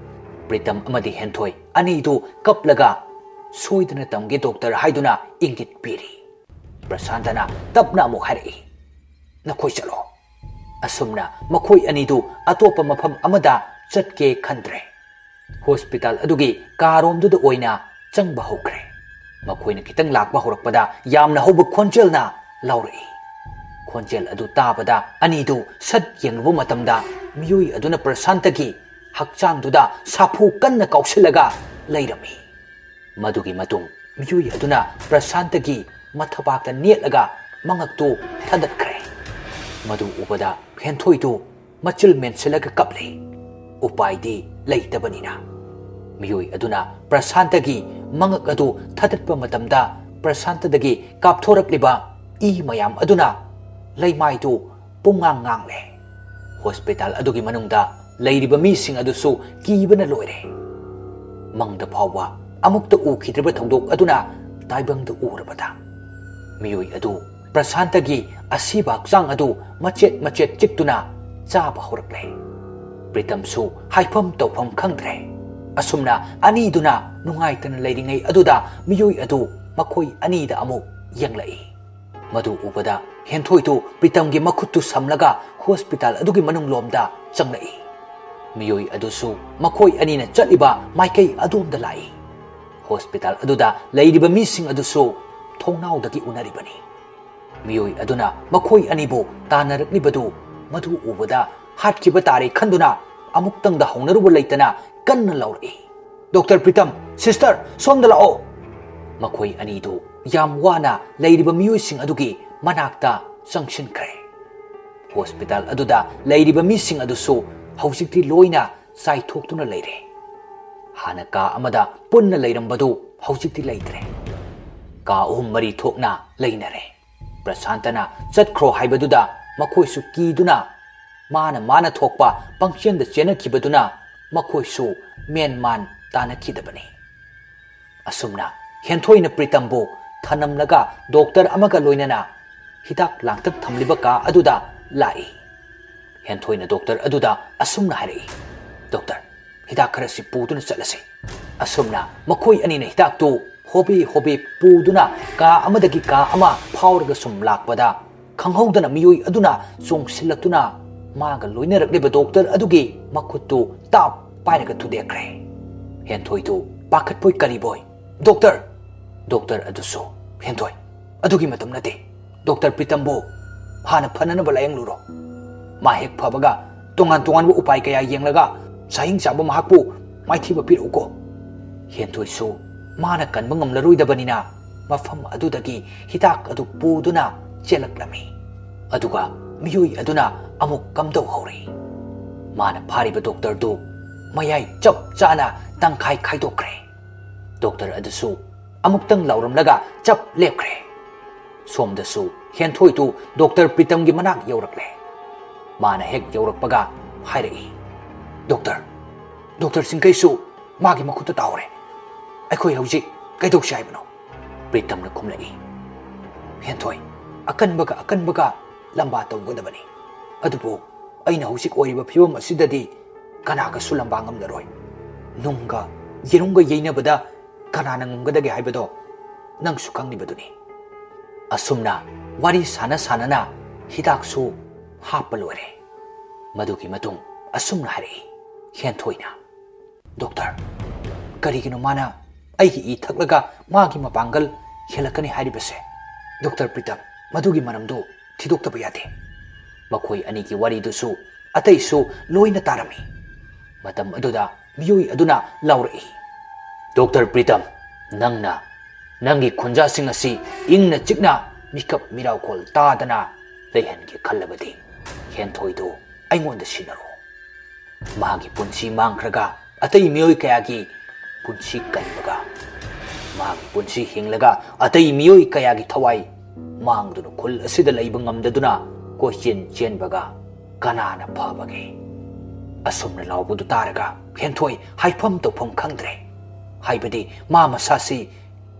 ꯄ꯭ꯔꯤꯇꯝ ꯑꯃꯗꯤ ꯍꯦꯟꯊꯣꯏ ꯑꯅꯤꯗꯨ ꯀꯞꯂꯒ "ꯁꯣꯏꯗꯅ ꯇꯝꯒꯦ ꯗꯣꯛꯇꯔ" ꯍꯥꯏꯗꯨꯅ ꯏꯪꯒꯤꯠ ꯄꯤꯔꯤ꯫ ꯄ꯭ꯔꯁꯥꯟꯇꯅ ꯇꯞꯅ ꯑꯃꯨꯛ ꯍꯥꯏꯔꯛꯏ, "ꯅꯈꯣꯏ ꯆꯠꯂꯣ꯫" ꯑꯁꯨꯝꯅ ꯃꯈꯣꯏ ꯑꯅꯤꯗꯨ ꯑꯇꯣꯞꯄ ꯃꯐꯝ ꯑꯃꯗ ꯆꯠꯀꯦ ꯈꯟꯗ꯭ꯔꯦ꯫ ꯍꯣꯁꯄꯤꯇꯥꯜ ꯑꯗꯨꯒꯤ ꯀꯥꯔꯣꯝꯗꯨꯗ ꯑꯣꯏꯅ ꯆꯪꯕ ꯍꯧꯈ꯭ꯔꯦ꯫ ꯃꯈꯣꯏꯅ ꯈꯤꯇꯪ ꯂꯥꯛꯄ ꯍꯧꯔꯛꯄꯗ ꯌꯥꯝꯅ ꯍꯧꯕ ꯈꯣꯟꯖꯦꯜꯅ ꯂꯥꯎꯔꯛꯏ꯫ ꯈꯣꯟꯖꯦꯜ ꯑꯗꯨ ꯇꯥꯕꯗ ꯑꯅꯤꯗꯨ ꯁꯠ ꯌꯦꯡꯂꯨꯕ ꯃꯇꯝꯗ ꯃꯤꯑꯣꯏ ꯑꯗꯨꯅ ꯄ꯭ꯔꯁꯥꯟꯇꯒꯤ ꯍꯛꯆꯥꯡꯗꯨꯗ ꯁꯥꯐꯨ ꯀꯟꯅ ꯀꯥꯎꯁꯤꯜꯂꯒ ꯂꯩꯔꯝꯃꯤ꯫ ꯃꯗꯨꯒꯤ ꯃꯇꯨꯡ ꯃꯤꯑꯣꯏ ꯑꯗꯨꯅ ꯄ꯭ꯔꯁꯥꯟꯇꯒꯤ ꯃꯊꯕꯥꯛꯇ ꯅꯦꯠꯂꯒ ꯃꯉꯛꯇꯨ ꯊꯥꯗꯠꯈ꯭ꯔꯦ꯫ ꯃꯗꯨ ꯎꯕꯗ ꯍꯦꯟꯊꯣꯏꯗꯨ ꯃꯆꯤꯜ ꯃꯦꯟꯁꯤꯜꯂꯒ ꯀꯞꯂꯤ꯫ ꯎꯄꯥꯏꯗꯤ ꯂꯩꯇꯕꯅꯤꯅ ꯃꯤꯑꯣꯏ ꯑꯗꯨꯅ ꯄ꯭ꯔꯁꯥꯟꯇꯒꯤ ꯃꯉꯛ ꯑꯗꯨ ꯊꯥꯗꯠꯄ ꯃꯇꯝꯗ ꯄ꯭ꯔꯁꯥꯟꯇꯗꯒꯤ ꯀꯥꯞꯊꯣꯔꯛꯂꯤꯕ ꯏ ꯃꯌꯥꯝ ꯑꯗꯨꯅ ꯂꯩꯃꯥꯏꯗꯨ ꯄꯨꯡꯉꯥꯡ ꯉꯥꯡꯂꯦ꯫ ꯍꯣꯁꯄꯤꯇꯥꯜ ꯑꯗꯨꯒꯤ ꯃꯅꯨꯡꯗ ꯂꯩꯔꯤꯕ ꯃꯤꯁꯤꯡ ꯑꯗꯨꯁꯨ ꯀꯤꯕꯅ ꯂꯣꯏꯔꯦ꯫ ꯃꯪꯗ ꯐꯥꯎꯕ ꯑꯃꯨꯛꯇ ꯎꯈꯤꯗ꯭ꯔꯤꯕ ꯊꯧꯗꯣꯛ ꯑꯗꯨꯅ ꯇꯥꯏꯕꯪꯗ ꯎꯔꯕꯗ ꯃꯤꯑꯣꯏ ꯑꯗꯨ ꯄ꯭ꯔꯁꯥꯟꯇꯒꯤ ꯑꯁꯤꯕ ꯍꯛꯆꯥꯡ ꯑꯗꯨ ꯃꯆꯦꯠ ꯃꯆꯦꯠ ꯆꯤꯛꯇꯨꯅ ꯆꯥꯕ ꯍꯧꯔꯛꯂꯦ꯫ ꯄ꯭ꯔꯤꯇꯝꯁꯨ ꯍꯥꯏꯐꯝ ꯇꯧꯐꯝ ꯈꯪꯗ꯭ꯔꯦ꯫ ꯑꯁꯨꯝꯅ ꯑꯅꯤꯗꯨꯅ ꯅꯨꯡꯉꯥꯏꯇꯅ ꯂꯩꯔꯤꯉꯩ ꯑꯗꯨꯗ ꯃꯤꯑꯣꯏ ꯑꯗꯨ ꯃꯈꯣꯏ ꯑꯅꯤꯗ ꯑꯃꯨꯛ ꯌꯦꯡꯂꯛꯏ꯫ ꯃꯗꯨ ꯎꯕꯗ ꯍꯦꯟꯊꯣꯏꯗꯨ ꯄ꯭ꯔꯤꯇꯝꯒꯤ ꯃꯈꯨꯠꯇꯨ ꯁꯝꯂꯒ ꯍꯣꯁꯄꯤꯇꯥꯜ ꯑꯗꯨꯒꯤ ꯃꯅꯨꯡꯂꯣꯝꯗ ꯆꯪꯂꯛꯏ꯫ ꯃꯤꯑꯣꯏ ꯑꯗꯨꯁꯨ ꯃꯈꯣꯏ ꯑꯅꯤꯅ ꯆꯠꯂꯤꯕ ꯃꯥꯏꯀꯩ ꯑꯗꯣꯝꯗ ꯂꯥꯛꯏ꯫ ꯍꯣꯁꯄꯤꯇꯥꯜ ꯑꯗꯨꯗ ꯂꯩꯔꯤꯕ ꯃꯤꯁꯤꯡ ꯑꯗꯨꯁꯨ ꯊꯣꯡꯅꯥꯎꯗꯒꯤ ꯎꯅꯔꯤꯕꯅꯤ꯫ ꯃꯤꯑꯣꯏ ꯑꯗꯨꯅ ꯃꯈꯣꯏ ꯑꯅꯤꯕꯨ ꯇꯥꯟꯅꯔꯛꯂꯤꯕꯗꯨ ꯃꯗꯨ ꯎꯕꯗ ꯍꯥꯠꯈꯤꯕ ꯇꯥꯔꯦ ꯈꯟꯗꯨꯅ ꯑꯃꯨꯛꯇꯪꯗ ꯍꯧꯅꯔꯨꯕ ꯂꯩꯇꯅ ꯀꯟꯅ ꯂꯥꯎꯔꯛꯏ, "ꯗꯣꯛꯇꯔ ꯄ꯭ꯔꯤꯇꯝ, ꯁꯤꯁꯇꯔ, ꯁꯣꯝꯗ ꯂꯥꯛꯑꯣ!" ꯃꯈꯣꯏ ꯑꯅꯤꯗꯨ ꯌꯥꯝ ꯋꯥꯅ ꯂꯩꯔꯤꯕ ꯃꯤꯑꯣꯏꯁꯤꯡ ꯑꯗꯨꯒꯤ ꯃꯅꯥꯛꯇ ꯆꯪꯁꯤꯟꯈ꯭ꯔꯦ꯫ ꯍꯣꯁꯄꯤꯇꯥꯜ ꯑꯗꯨꯗ ꯂꯩꯔꯤꯕ ꯃꯤꯁꯤꯡ ꯑꯗꯨꯁꯨ ꯍꯧꯖꯤꯛꯇꯤ ꯂꯣꯏꯅ ꯆꯥꯏꯊꯣꯛꯇꯨꯅ ꯂꯩꯔꯦ꯫ ꯍꯥꯟꯅ ꯀꯥ ꯑꯃꯗ ꯄꯨꯟꯅ ꯂꯩꯔꯝꯕꯗꯨ ꯍꯧꯖꯤꯛꯇꯤ ꯂꯩꯇ꯭ꯔꯦ꯫ ꯀꯥ ꯑꯍꯨꯝ ꯃꯔꯤ ꯊꯣꯛꯅ ꯂꯩꯅꯔꯦ꯫ ꯄ꯭ꯔꯁꯥꯟꯇꯅ ꯆꯠꯈ꯭ꯔꯣ ꯍꯥꯏꯕꯗꯨꯗ ꯃꯈꯣꯏꯁꯨ ꯀꯤꯗꯨꯅ ꯃꯥꯅ ꯃꯥꯅ ꯊꯣꯛꯄ ꯄꯪꯆꯦꯟꯗ ꯆꯦꯟꯅꯈꯤꯕꯗꯨꯅ ꯃꯈꯣꯏꯁꯨ ꯃꯦꯟꯃꯥꯟ ꯇꯥꯅꯈꯤꯗꯕꯅꯤ꯫ ꯑꯁꯨꯝꯅ ꯍꯦꯟꯊꯣꯏꯅ ꯄ꯭ꯔꯤꯇꯝꯕꯨ ꯊꯅꯝꯂꯒ ꯗꯣꯛꯇꯔ ꯑꯃꯒ ꯂꯣꯏꯅꯅ ꯍꯤꯗꯥꯛ ꯂꯥꯡꯊꯛ ꯊꯝꯂꯤꯕ ꯀꯥ ꯑꯗꯨꯗ ꯂꯥꯛꯏ꯫ ꯍꯦꯟꯊꯣꯏꯅ ꯗꯣꯛꯇꯔ ꯑꯗꯨꯗ ꯑꯁꯨꯝꯅ ꯍꯥꯏꯔꯛꯏ, "ꯗꯣꯛꯇꯔ, ꯍꯤꯗꯥꯛ ꯈꯔꯁꯤ ꯄꯨꯗꯨꯅ ꯆꯠꯂꯁꯤ꯫" ꯑꯁꯨꯝꯅ ꯃꯈꯣꯏ ꯑꯅꯤꯅ ꯍꯤꯗꯥꯛꯇꯨ ꯍꯣꯕꯦ ꯍꯣꯕꯦ ꯄꯨꯗꯨꯅ ꯀꯥ ꯑꯃꯗꯒꯤ ꯀꯥ ꯑꯃ ꯐꯥꯎꯔꯒ ꯁꯨꯝ ꯂꯥꯛꯄꯗ, ꯈꯪꯍꯧꯗꯅ ꯃꯤꯑꯣꯏ ꯑꯗꯨꯅ ꯆꯣꯡꯁꯤꯜꯂꯛꯇꯨꯅ ꯃꯥꯒ ꯂꯣꯏꯅꯔꯛꯂꯤꯕ ꯗꯣꯛꯇꯔ ꯑꯗꯨꯒꯤ ꯃꯈꯨꯠꯇꯨ ꯇꯥꯞ ꯄꯥꯏꯔꯒ ꯊꯨꯗꯦꯛꯈ꯭ꯔꯦ꯫ ꯍꯦꯟꯊꯣꯏꯗꯨ ꯄꯥꯈꯠꯄꯣꯏ ꯀꯔꯤꯕꯣꯏ, "ꯗꯣꯛꯇꯔ!" ꯗꯣꯛꯇꯔ ꯑꯗꯨꯁꯨ, "ꯍꯦꯟꯊꯣꯏ, ꯑꯗꯨꯒꯤ ꯃꯇꯝ ꯅꯠꯇꯦ꯫ ꯗꯣꯛꯇꯔ ꯄ꯭ꯔꯤꯇꯝꯕꯨ ꯍꯥꯟꯅ ꯐꯅꯅꯕ ꯂꯥꯌꯦꯡꯂꯨꯔꯣ꯫ ꯃꯥ ꯍꯦꯛ ꯐꯕꯒ ꯇꯣꯉꯥꯟ ꯇꯣꯉꯥꯟꯕ ꯎꯄꯥꯏ ꯀꯌꯥ ꯌꯦꯡꯂꯒ ꯆꯍꯤꯡ ꯆꯥꯕ ꯃꯍꯥꯛꯄꯨ ꯃꯥꯏꯊꯤꯕ ꯄꯤꯔꯛꯎꯀꯣ꯫" ꯍꯦꯟꯊꯣꯏꯁꯨ ꯃꯥꯅ ꯀꯟꯕ ꯉꯝꯂꯔꯣꯏꯗꯕꯅꯤꯅ ꯃꯐꯝ ꯑꯗꯨꯗꯒꯤ ꯍꯤꯗꯥꯛ ꯑꯗꯨ ꯄꯨꯗꯨꯅ ꯆꯦꯜꯂꯛꯂꯝꯃꯤ꯫ ꯑꯗꯨꯒ ꯃꯤꯑꯣꯏ ꯑꯗꯨꯅ ꯑꯃꯨꯛ ꯀꯝꯗꯧꯍꯧꯔꯤ꯫ ꯃꯥꯅ ꯐꯥꯔꯤꯕ ꯗꯣꯛꯇꯔꯗꯨ ꯃꯌꯥꯏ ꯆꯞ ꯆꯥꯅ ꯇꯪꯈꯥꯏ ꯈꯥꯏꯗꯣꯛꯈ꯭ꯔꯦ꯫ ꯗꯣꯛꯇꯔ ꯑꯗꯨꯁꯨ ꯑꯃꯨꯛꯇꯪ ꯂꯥꯎꯔꯝꯂꯒ ꯆꯞ ꯂꯦꯞꯈ꯭ꯔꯦ꯫ ꯁꯣꯝꯗꯁꯨ ꯍꯦꯟꯊꯣꯏꯗꯨ ꯗꯣꯛꯇꯔ ꯄ꯭ꯔꯤꯇꯝꯒꯤ ꯃꯅꯥꯛ ꯌꯧꯔꯛꯂꯦ꯫ ꯃꯥꯅ ꯍꯦꯛ ꯌꯧꯔꯛꯄꯒ ꯍꯥꯏꯔꯛꯏ, "ꯗꯣꯛꯇꯔ, ꯗꯣꯛꯇꯔ ꯁꯤꯡꯈꯩꯁꯨ ꯃꯥꯒꯤ ꯃꯈꯨꯠꯇ ꯇꯥꯍꯧꯔꯦ꯫ ꯑꯩꯈꯣꯏ ꯍꯧꯖꯤꯛ ꯀꯩꯗꯧꯁꯤ ꯍꯥꯏꯕꯅꯣ?" ꯄ꯭ꯔꯤꯇꯝꯅ ꯈꯨꯝꯂꯛꯏ, "ꯍꯦꯟꯊꯣꯏ, ꯑꯀꯟꯕꯒ ꯑꯀꯟꯕꯒ ꯂꯝꯕꯥ ꯇꯧꯒꯗꯕꯅꯤ꯫ ꯑꯗꯨꯕꯨ ꯑꯩꯅ ꯍꯧꯖꯤꯛ ꯑꯣꯏꯔꯤꯕ ꯐꯤꯕꯝ ꯑꯁꯤꯗꯗꯤ ꯀꯅꯥꯒꯁꯨ ꯂꯝꯕꯥ ꯉꯝꯂꯔꯣꯏ꯫ ꯅꯨꯡꯒ ꯌꯦꯔꯨꯝꯒ ꯌꯩꯅꯕꯗ ꯀꯅꯥꯅ ꯉꯝꯒꯗꯒꯦ ꯍꯥꯏꯕꯗꯣ ꯅꯪꯁꯨ ꯈꯪꯂꯤꯕꯗꯨꯅꯤ꯫" ꯑꯁꯨꯝꯅ ꯋꯥꯔꯤ ꯁꯥꯟꯅ ꯁꯥꯟꯅꯅ ꯍꯤꯗꯥꯛꯁꯨ ꯍꯥꯞꯄ ꯂꯣꯏꯔꯦ꯫ ꯃꯗꯨꯒꯤ ꯃꯇꯨꯡ ꯑꯁꯨꯝꯅ ꯍꯥꯏꯔꯛꯏ ꯍꯦꯟꯊꯣꯏꯅ, "ꯗꯣꯛꯇꯔ, ꯀꯔꯤꯒꯤꯅꯣ ꯃꯥꯅ ꯑꯩꯒꯤ ꯏ ꯊꯛꯂꯒ ꯃꯥꯒꯤ ꯃꯄꯥꯡꯒꯜ ꯍꯦꯜꯂꯛꯀꯅꯤ ꯍꯥꯏꯔꯤꯕꯁꯦ? ꯗꯣꯛꯇꯔ ꯄ꯭ꯔꯤꯇꯝ, ꯃꯗꯨꯒꯤ ꯃꯔꯝꯗꯨ ꯊꯤꯗꯣꯛꯇꯕ ꯌꯥꯗꯦ꯫" ꯃꯈꯣꯏ ꯑꯅꯤꯒꯤ ꯋꯥꯔꯤꯗꯨꯁꯨ ꯑꯇꯩꯁꯨ ꯂꯣꯏꯅ ꯇꯥꯔꯝꯃꯤ꯫ ꯃꯇꯝ ꯑꯗꯨꯗ ꯃꯤꯑꯣꯏ ꯑꯗꯨꯅ ꯂꯥꯎꯔꯛꯏ, "ꯗꯣꯛꯇꯔ ꯄ꯭ꯔꯤꯇꯝ, ꯅꯪꯅ ꯅꯪꯒꯤ ꯈꯨꯟꯖꯥꯁꯤꯡ ꯑꯁꯤ ꯏꯪꯅ ꯆꯤꯛꯅ ꯃꯤꯀꯞ ꯃꯤꯔꯥꯎꯈꯣꯜ ꯇꯥꯗꯅ ꯂꯩꯍꯟꯒꯦ ꯈꯜꯂꯕꯗꯤ ꯍꯦꯟꯊꯣꯏꯗꯨ ꯑꯩꯉꯣꯟꯗ ꯁꯤꯟꯅꯔꯣ꯫ ꯃꯥꯒꯤ ꯄꯨꯟꯁꯤ ꯃꯥꯡꯈ꯭ꯔꯒ ꯑꯇꯩ ꯃꯤꯑꯣꯏ ꯀꯌꯥꯒꯤ ꯄꯨꯟꯁꯤ ꯀꯟꯕꯒ, ꯃꯥꯒꯤ ꯄꯨꯟꯁꯤ ꯍꯤꯡꯂꯒ ꯑꯇꯩ ꯃꯤꯑꯣꯏ ꯀꯌꯥꯒꯤ ꯊꯋꯥꯏ ꯃꯥꯡꯗꯨꯅ ꯈꯨꯜ ꯑꯁꯤꯗ ꯂꯩꯕ ꯉꯝꯗꯗꯨꯅ ꯀꯣꯏꯆꯦꯟ ꯆꯦꯟꯕꯒ ꯀꯅꯥꯅ ꯐꯕꯒꯦ? ꯑꯁꯨꯝꯅ ꯂꯥꯎꯕꯗꯨ ꯇꯥꯔꯒ ꯍꯦꯟꯊꯣꯏ ꯍꯥꯏꯐꯝ ꯇꯧꯐꯝ ꯈꯪꯗ꯭ꯔꯦ꯫ ꯍꯥꯏꯕꯗꯤ ꯃꯥ ꯃꯁꯥꯁꯤ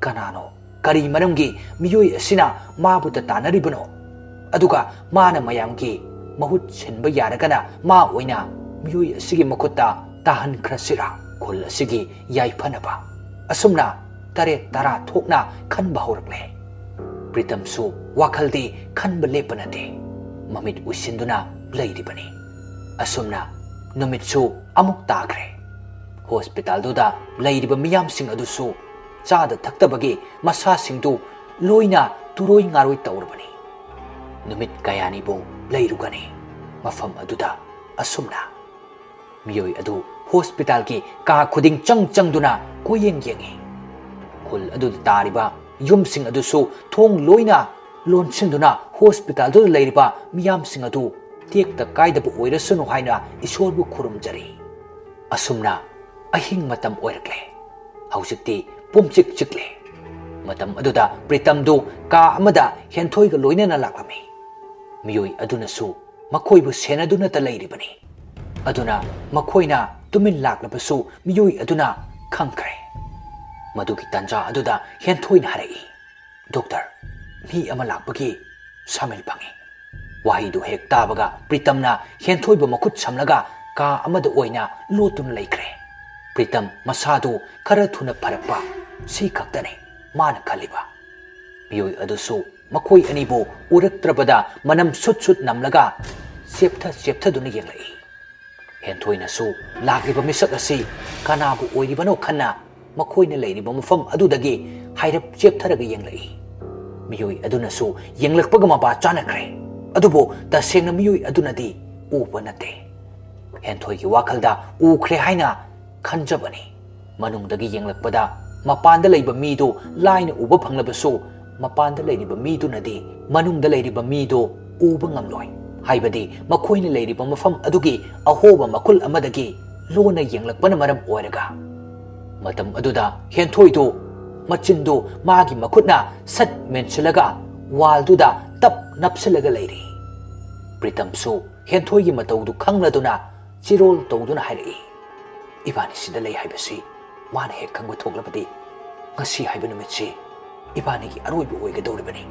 ꯀꯅꯥꯅꯣ? ꯀꯔꯤ ꯃꯔꯝꯒꯤ ꯃꯤꯑꯣꯏ ꯑꯁꯤꯅ ꯃꯥꯕꯨ ꯇꯥꯟꯅꯔꯤꯕꯅꯣ? ꯑꯗꯨꯒ ꯃꯥꯅ ꯃꯌꯥꯝꯒꯤ ꯃꯍꯨꯠ ꯁꯤꯟꯕ ꯌꯥꯔꯒꯅ ꯃꯥ ꯑꯣꯏꯅ ꯃꯤꯑꯣꯏ ꯑꯁꯤꯒꯤ ꯃꯈꯨꯠꯇ ꯇꯥꯍꯟꯈ꯭ꯔꯁꯤꯔꯥ? ꯈꯨꯜ ꯑꯁꯤꯒꯤ ꯌꯥꯏꯐꯅꯕ꯫ ꯑꯁꯨꯝꯅ ꯇꯔꯦꯠ ꯇꯔꯥ ꯊꯣꯛꯅ ꯈꯟꯕ ꯍꯧꯔꯛꯂꯦ꯫ ꯄ꯭ꯔꯤꯇꯝꯁꯨ ꯋꯥꯈꯜꯗꯤ ꯈꯟꯕ ꯂꯦꯞꯄ ꯅꯠꯇꯦ꯫ ꯃꯃꯤꯠ ꯎꯏꯁꯤꯟꯗꯨꯅ ꯂꯩꯔꯤꯕꯅꯤ꯫ ꯑꯁꯨꯝꯅ ꯅꯨꯃꯤꯠꯁꯨ ꯑꯃꯨꯛ ꯇꯥꯈ꯭ꯔꯦ꯫ ꯍꯣꯁꯄꯤꯇꯥꯜꯗꯨꯗ ꯂꯩꯔꯤꯕ ꯃꯤꯌꯥꯝꯁꯤꯡ ꯑꯗꯨꯁꯨ ꯆꯥꯗ ꯊꯛꯇꯕꯒꯤ ꯃꯁꯥꯁꯤꯡꯗꯨ ꯂꯣꯏꯅ ꯇꯨꯔꯣꯏ ꯉꯥꯔꯣꯏ ꯇꯧꯔꯕꯅꯤ꯫ ꯅꯨꯃꯤꯠ ꯀꯌꯥꯅꯤꯕꯨ ꯂꯩꯔꯨꯒꯅꯤ ꯃꯐꯝ ꯑꯗꯨꯗ? ꯑꯁꯨꯝꯅ ꯃꯤꯑꯣꯏ ꯑꯗꯨ ꯍꯣꯁꯄꯤꯇꯥꯜꯒꯤ ꯀꯥ ꯈꯨꯗꯤꯡ ꯆꯪ ꯆꯪꯗꯨꯅ ꯀꯣꯏꯌꯦꯡ ꯌꯦꯡꯉꯤ꯫ ꯈꯨꯜ ꯑꯗꯨꯗ ꯇꯥꯔꯤꯕ ꯌꯨꯝꯁꯤꯡ ꯑꯗꯨꯁꯨ ꯊꯣꯡ ꯂꯣꯏꯅ ꯂꯣꯟꯁꯤꯟꯗꯨꯅ ꯍꯣꯁꯄꯤꯇꯥꯜꯗꯨꯗ ꯂꯩꯔꯤꯕ ꯃꯤꯌꯥꯝꯁꯤꯡ ꯑꯗꯨ ꯇꯦꯛꯇ ꯀꯥꯏꯗꯕ ꯑꯣꯏꯔꯁꯅꯨ ꯍꯥꯏꯅ ꯏꯁꯣꯔꯕꯨ ꯈꯨꯔꯨꯝꯖꯔꯤ꯫ ꯑꯁꯨꯝꯅ ꯑꯍꯤꯡ ꯃꯇꯝ ꯑꯣꯏꯔꯛꯂꯦ꯫ ꯍꯧꯖꯤꯛꯇꯤ ꯄꯨꯝꯆꯤꯛ ꯆꯤꯛꯂꯦ꯫ ꯃꯇꯝ ꯑꯗꯨꯗ ꯄ꯭ꯔꯤꯇꯝꯗꯨ ꯀꯥ ꯑꯃꯗ ꯍꯦꯟꯊꯣꯏꯒ ꯂꯣꯏꯅꯅ ꯂꯥꯛꯂꯝꯃꯤ꯫ ꯃꯤꯑꯣꯏ ꯑꯗꯨꯅꯁꯨ ꯃꯈꯣꯏꯕꯨ ꯁꯦꯟꯅꯗꯨꯅꯇ ꯂꯩꯔꯤꯕꯅꯤ꯫ ꯑꯗꯨꯅ ꯃꯈꯣꯏꯅ ꯇꯨꯃꯤꯟ ꯂꯥꯛꯂꯕꯁꯨ ꯃꯤꯑꯣꯏ ꯑꯗꯨꯅ ꯈꯪꯈ꯭ꯔꯦ꯫ ꯃꯗꯨꯒꯤ ꯇꯥꯟꯖꯥ ꯑꯗꯨꯗ ꯍꯦꯟꯊꯣꯏꯅ ꯍꯥꯏꯔꯛꯏ, "ꯗꯣꯛꯇꯔ, ꯃꯤ ꯑꯃ ꯂꯥꯛꯄꯒꯤ ꯁꯥꯃꯤꯜ ꯐꯪꯏ꯫" ꯋꯥꯍꯩꯗꯨ ꯍꯦꯛ ꯇꯥꯕꯒ ꯄ꯭ꯔꯤꯇꯝꯅ ꯍꯦꯟꯊꯣꯏꯕ ꯃꯈꯨꯠ ꯁꯝꯂꯒ ꯀꯥ ꯑꯃꯗ ꯑꯣꯏꯅ ꯂꯣꯠꯇꯨꯅ ꯂꯩꯈ꯭ꯔꯦ꯫ ꯄ꯭ꯔꯤꯇꯝ ꯃꯁꯥꯗꯨ ꯈꯔ ꯊꯨꯅ ꯐꯔꯛꯄ, ꯁꯤ ꯈꯛꯇꯅꯤ ꯃꯥꯅ ꯈꯜꯂꯤꯕ꯫ ꯃꯤꯑꯣꯏ ꯑꯗꯨꯁꯨ ꯃꯈꯣꯏ ꯑꯅꯤꯕꯨ ꯎꯔꯛꯇ꯭ꯔꯕꯗ ꯃꯅꯝ ꯁꯨꯠ ꯁꯨꯠ ꯅꯝꯂꯒ ꯆꯦꯞꯊ ꯆꯦꯞꯊꯗꯨꯅ ꯌꯦꯡꯂꯛꯏ꯫ ꯍꯦꯟꯊꯣꯏꯅꯁꯨ ꯂꯥꯛꯂꯤꯕ ꯃꯤꯁꯛ ꯑꯁꯤ ꯀꯅꯥꯕꯨ ꯑꯣꯏꯔꯤꯕꯅꯣ ꯈꯟꯅ ꯃꯈꯣꯏꯅ ꯂꯩꯔꯤꯕ ꯃꯐꯝ ꯑꯗꯨꯗꯒꯤ ꯍꯥꯏꯔꯞ ꯆꯦꯞꯊꯔꯒ ꯌꯦꯡꯂꯛꯏ꯫ ꯃꯤꯑꯣꯏ ꯑꯗꯨꯅꯁꯨ ꯌꯦꯡꯂꯛꯄꯒ ꯃꯄꯥ ꯆꯥꯅꯈ꯭ꯔꯦ꯫ ꯑꯗꯨꯕꯨ ꯇꯁꯦꯡꯅ ꯃꯤꯑꯣꯏ ꯑꯗꯨꯅꯗꯤ ꯎꯕ ꯅꯠꯇꯦ꯫ ꯍꯦꯟꯊꯣꯏꯒꯤ ꯋꯥꯈꯜꯗ ꯎꯈ꯭ꯔꯦ ꯍꯥꯏꯅ ꯈꯟꯖꯕꯅꯤ꯫ ꯃꯅꯨꯡꯗꯒꯤ ꯌꯦꯡꯂꯛꯄꯗ ꯃꯄꯥꯟꯗ ꯂꯩꯕ ꯃꯤꯗꯨ ꯂꯥꯏꯅ ꯎꯕ ꯐꯪꯂꯕꯁꯨ, ꯃꯄꯥꯟꯗ ꯂꯩꯔꯤꯕ ꯃꯤꯗꯨꯅꯗꯤ ꯃꯅꯨꯡꯗ ꯂꯩꯔꯤꯕ ꯃꯤꯗꯨ ꯎꯕ ꯉꯝꯂꯣꯏ꯫ ꯍꯥꯏꯕꯗꯤ ꯃꯈꯣꯏꯅ ꯂꯩꯔꯤꯕ ꯃꯐꯝ ꯑꯗꯨꯒꯤ ꯑꯍꯣꯕ ꯃꯈꯨꯜ ꯑꯃꯗꯒꯤ ꯂꯣꯟꯅ ꯌꯦꯡꯂꯛꯄꯅ ꯃꯔꯝ ꯑꯣꯏꯔꯒ꯫ ꯃꯇꯝ ꯑꯗꯨꯗ ꯍꯦꯟꯊꯣꯏꯗꯨ ꯃꯆꯤꯟꯗꯨ ꯃꯥꯒꯤ ꯃꯈꯨꯠꯅ ꯁꯠ ꯃꯦꯟꯁꯤꯜꯂꯒ ꯋꯥꯜꯗꯨꯗ ꯇꯞ ꯅꯞꯁꯤꯜꯂꯒ ꯂꯩꯔꯤ꯫ ꯄ꯭ꯔꯤꯇꯝꯁꯨ ꯍꯦꯟꯊꯣꯏꯒꯤ ꯃꯇꯧꯗꯨ ꯈꯪꯂꯗꯨꯅ ꯆꯤꯔꯣꯜ ꯇꯧꯗꯨꯅ ꯍꯥꯏꯔꯛꯏ, "ꯏꯕꯥꯅꯤ ꯁꯤꯗ ꯂꯩ ꯍꯥꯏꯕꯁꯤ ꯃꯥꯅ ꯍꯦꯛ ꯈꯪꯕ ꯊꯣꯛꯂꯕꯗꯤ ꯉꯁꯤ ꯍꯥꯏꯕ ꯅꯨꯃꯤꯠꯁꯤ ꯏꯕꯥꯅꯤꯒꯤ ꯑꯔꯣꯏꯕ ꯑꯣꯏꯒꯗꯧꯔꯤꯕꯅꯤ꯫"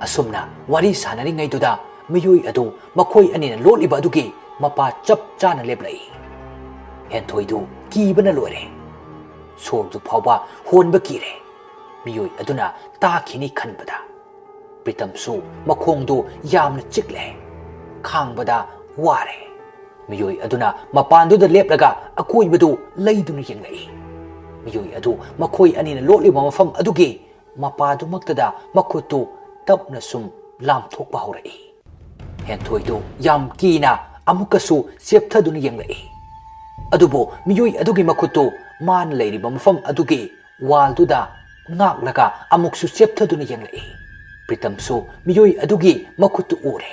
ꯑꯁꯨꯝꯅ ꯋꯥꯔꯤ ꯁꯥꯟꯅꯔꯤꯉꯩꯗꯨꯗ ꯃꯤꯑꯣꯏ ꯑꯗꯨ ꯃꯈꯣꯏ ꯑꯅꯤꯅ ꯂꯣꯠꯂꯤꯕ ꯑꯗꯨꯒꯤ ꯃꯄꯥ ꯆꯞ ꯆꯥꯅ ꯂꯦꯞꯂꯛꯏ꯫ ꯍꯦꯟꯊꯣꯏꯗꯨ ꯀꯤꯕꯅ ꯂꯣꯏꯔꯦ꯫ ꯁꯣꯔꯗꯨ ꯐꯥꯎꯕ ꯍꯣꯟꯕ ꯀꯤꯔꯦ꯫ ꯃꯤꯑꯣꯏ ꯑꯗꯨꯅ ꯇꯥꯈꯤꯅꯤ ꯈꯟꯕꯗ꯫ ꯄ꯭ꯔꯤꯇꯝꯁꯨ ꯃꯈꯣꯡꯗꯨ ꯌꯥꯝꯅ ꯆꯤꯛꯂꯦ꯫ ꯈꯥꯡꯕꯗ ꯋꯥꯔꯦ꯫ ꯃꯤꯑꯣꯏ ꯑꯗꯨꯅ ꯃꯄꯥꯟꯗꯨꯗ ꯂꯦꯞꯂꯒ ꯑꯀꯣꯏꯕꯗꯨ ꯂꯩꯗꯨꯅ ꯌꯦꯡꯂꯛꯏ꯫ ꯃꯤꯑꯣꯏ ꯑꯗꯨ ꯃꯈꯣꯏ ꯑꯅꯤꯅ ꯂꯣꯠꯂꯤꯕ ꯃꯐꯝ ꯑꯗꯨꯒꯤ ꯃꯄꯥꯗꯨꯃꯛꯇꯗ ꯃꯈꯨꯠꯇꯨ ꯇꯞꯅ ꯁꯨꯝ ꯂꯥꯝꯊꯣꯛꯄ ꯍꯧꯔꯛꯏ꯫ ꯍꯦꯟꯊꯣꯏꯗꯨ ꯌꯥꯝ ꯀꯤꯅ ꯑꯃꯨꯛꯀꯁꯨ ꯆꯦꯞꯊꯗꯨꯅ ꯌꯦꯡꯂꯛꯏ꯫ ꯑꯗꯨꯕꯨ ꯃꯤꯑꯣꯏ ꯑꯗꯨꯒꯤ ꯃꯈꯨꯠꯇꯨ ꯃꯥꯅ ꯂꯩꯔꯤꯕ ꯃꯐꯝ ꯑꯗꯨꯒꯤ ꯋꯥꯜꯗꯨꯗ ꯉꯥꯛꯂꯒ ꯑꯃꯨꯛꯁꯨ ꯆꯦꯞꯊꯗꯨꯅ ꯌꯦꯡꯂꯛꯏ꯫ ꯄ꯭ꯔꯤꯇꯝꯁꯨ ꯃꯤꯑꯣꯏ ꯑꯗꯨꯒꯤ ꯃꯈꯨꯠꯇꯨ ꯎꯔꯦ꯫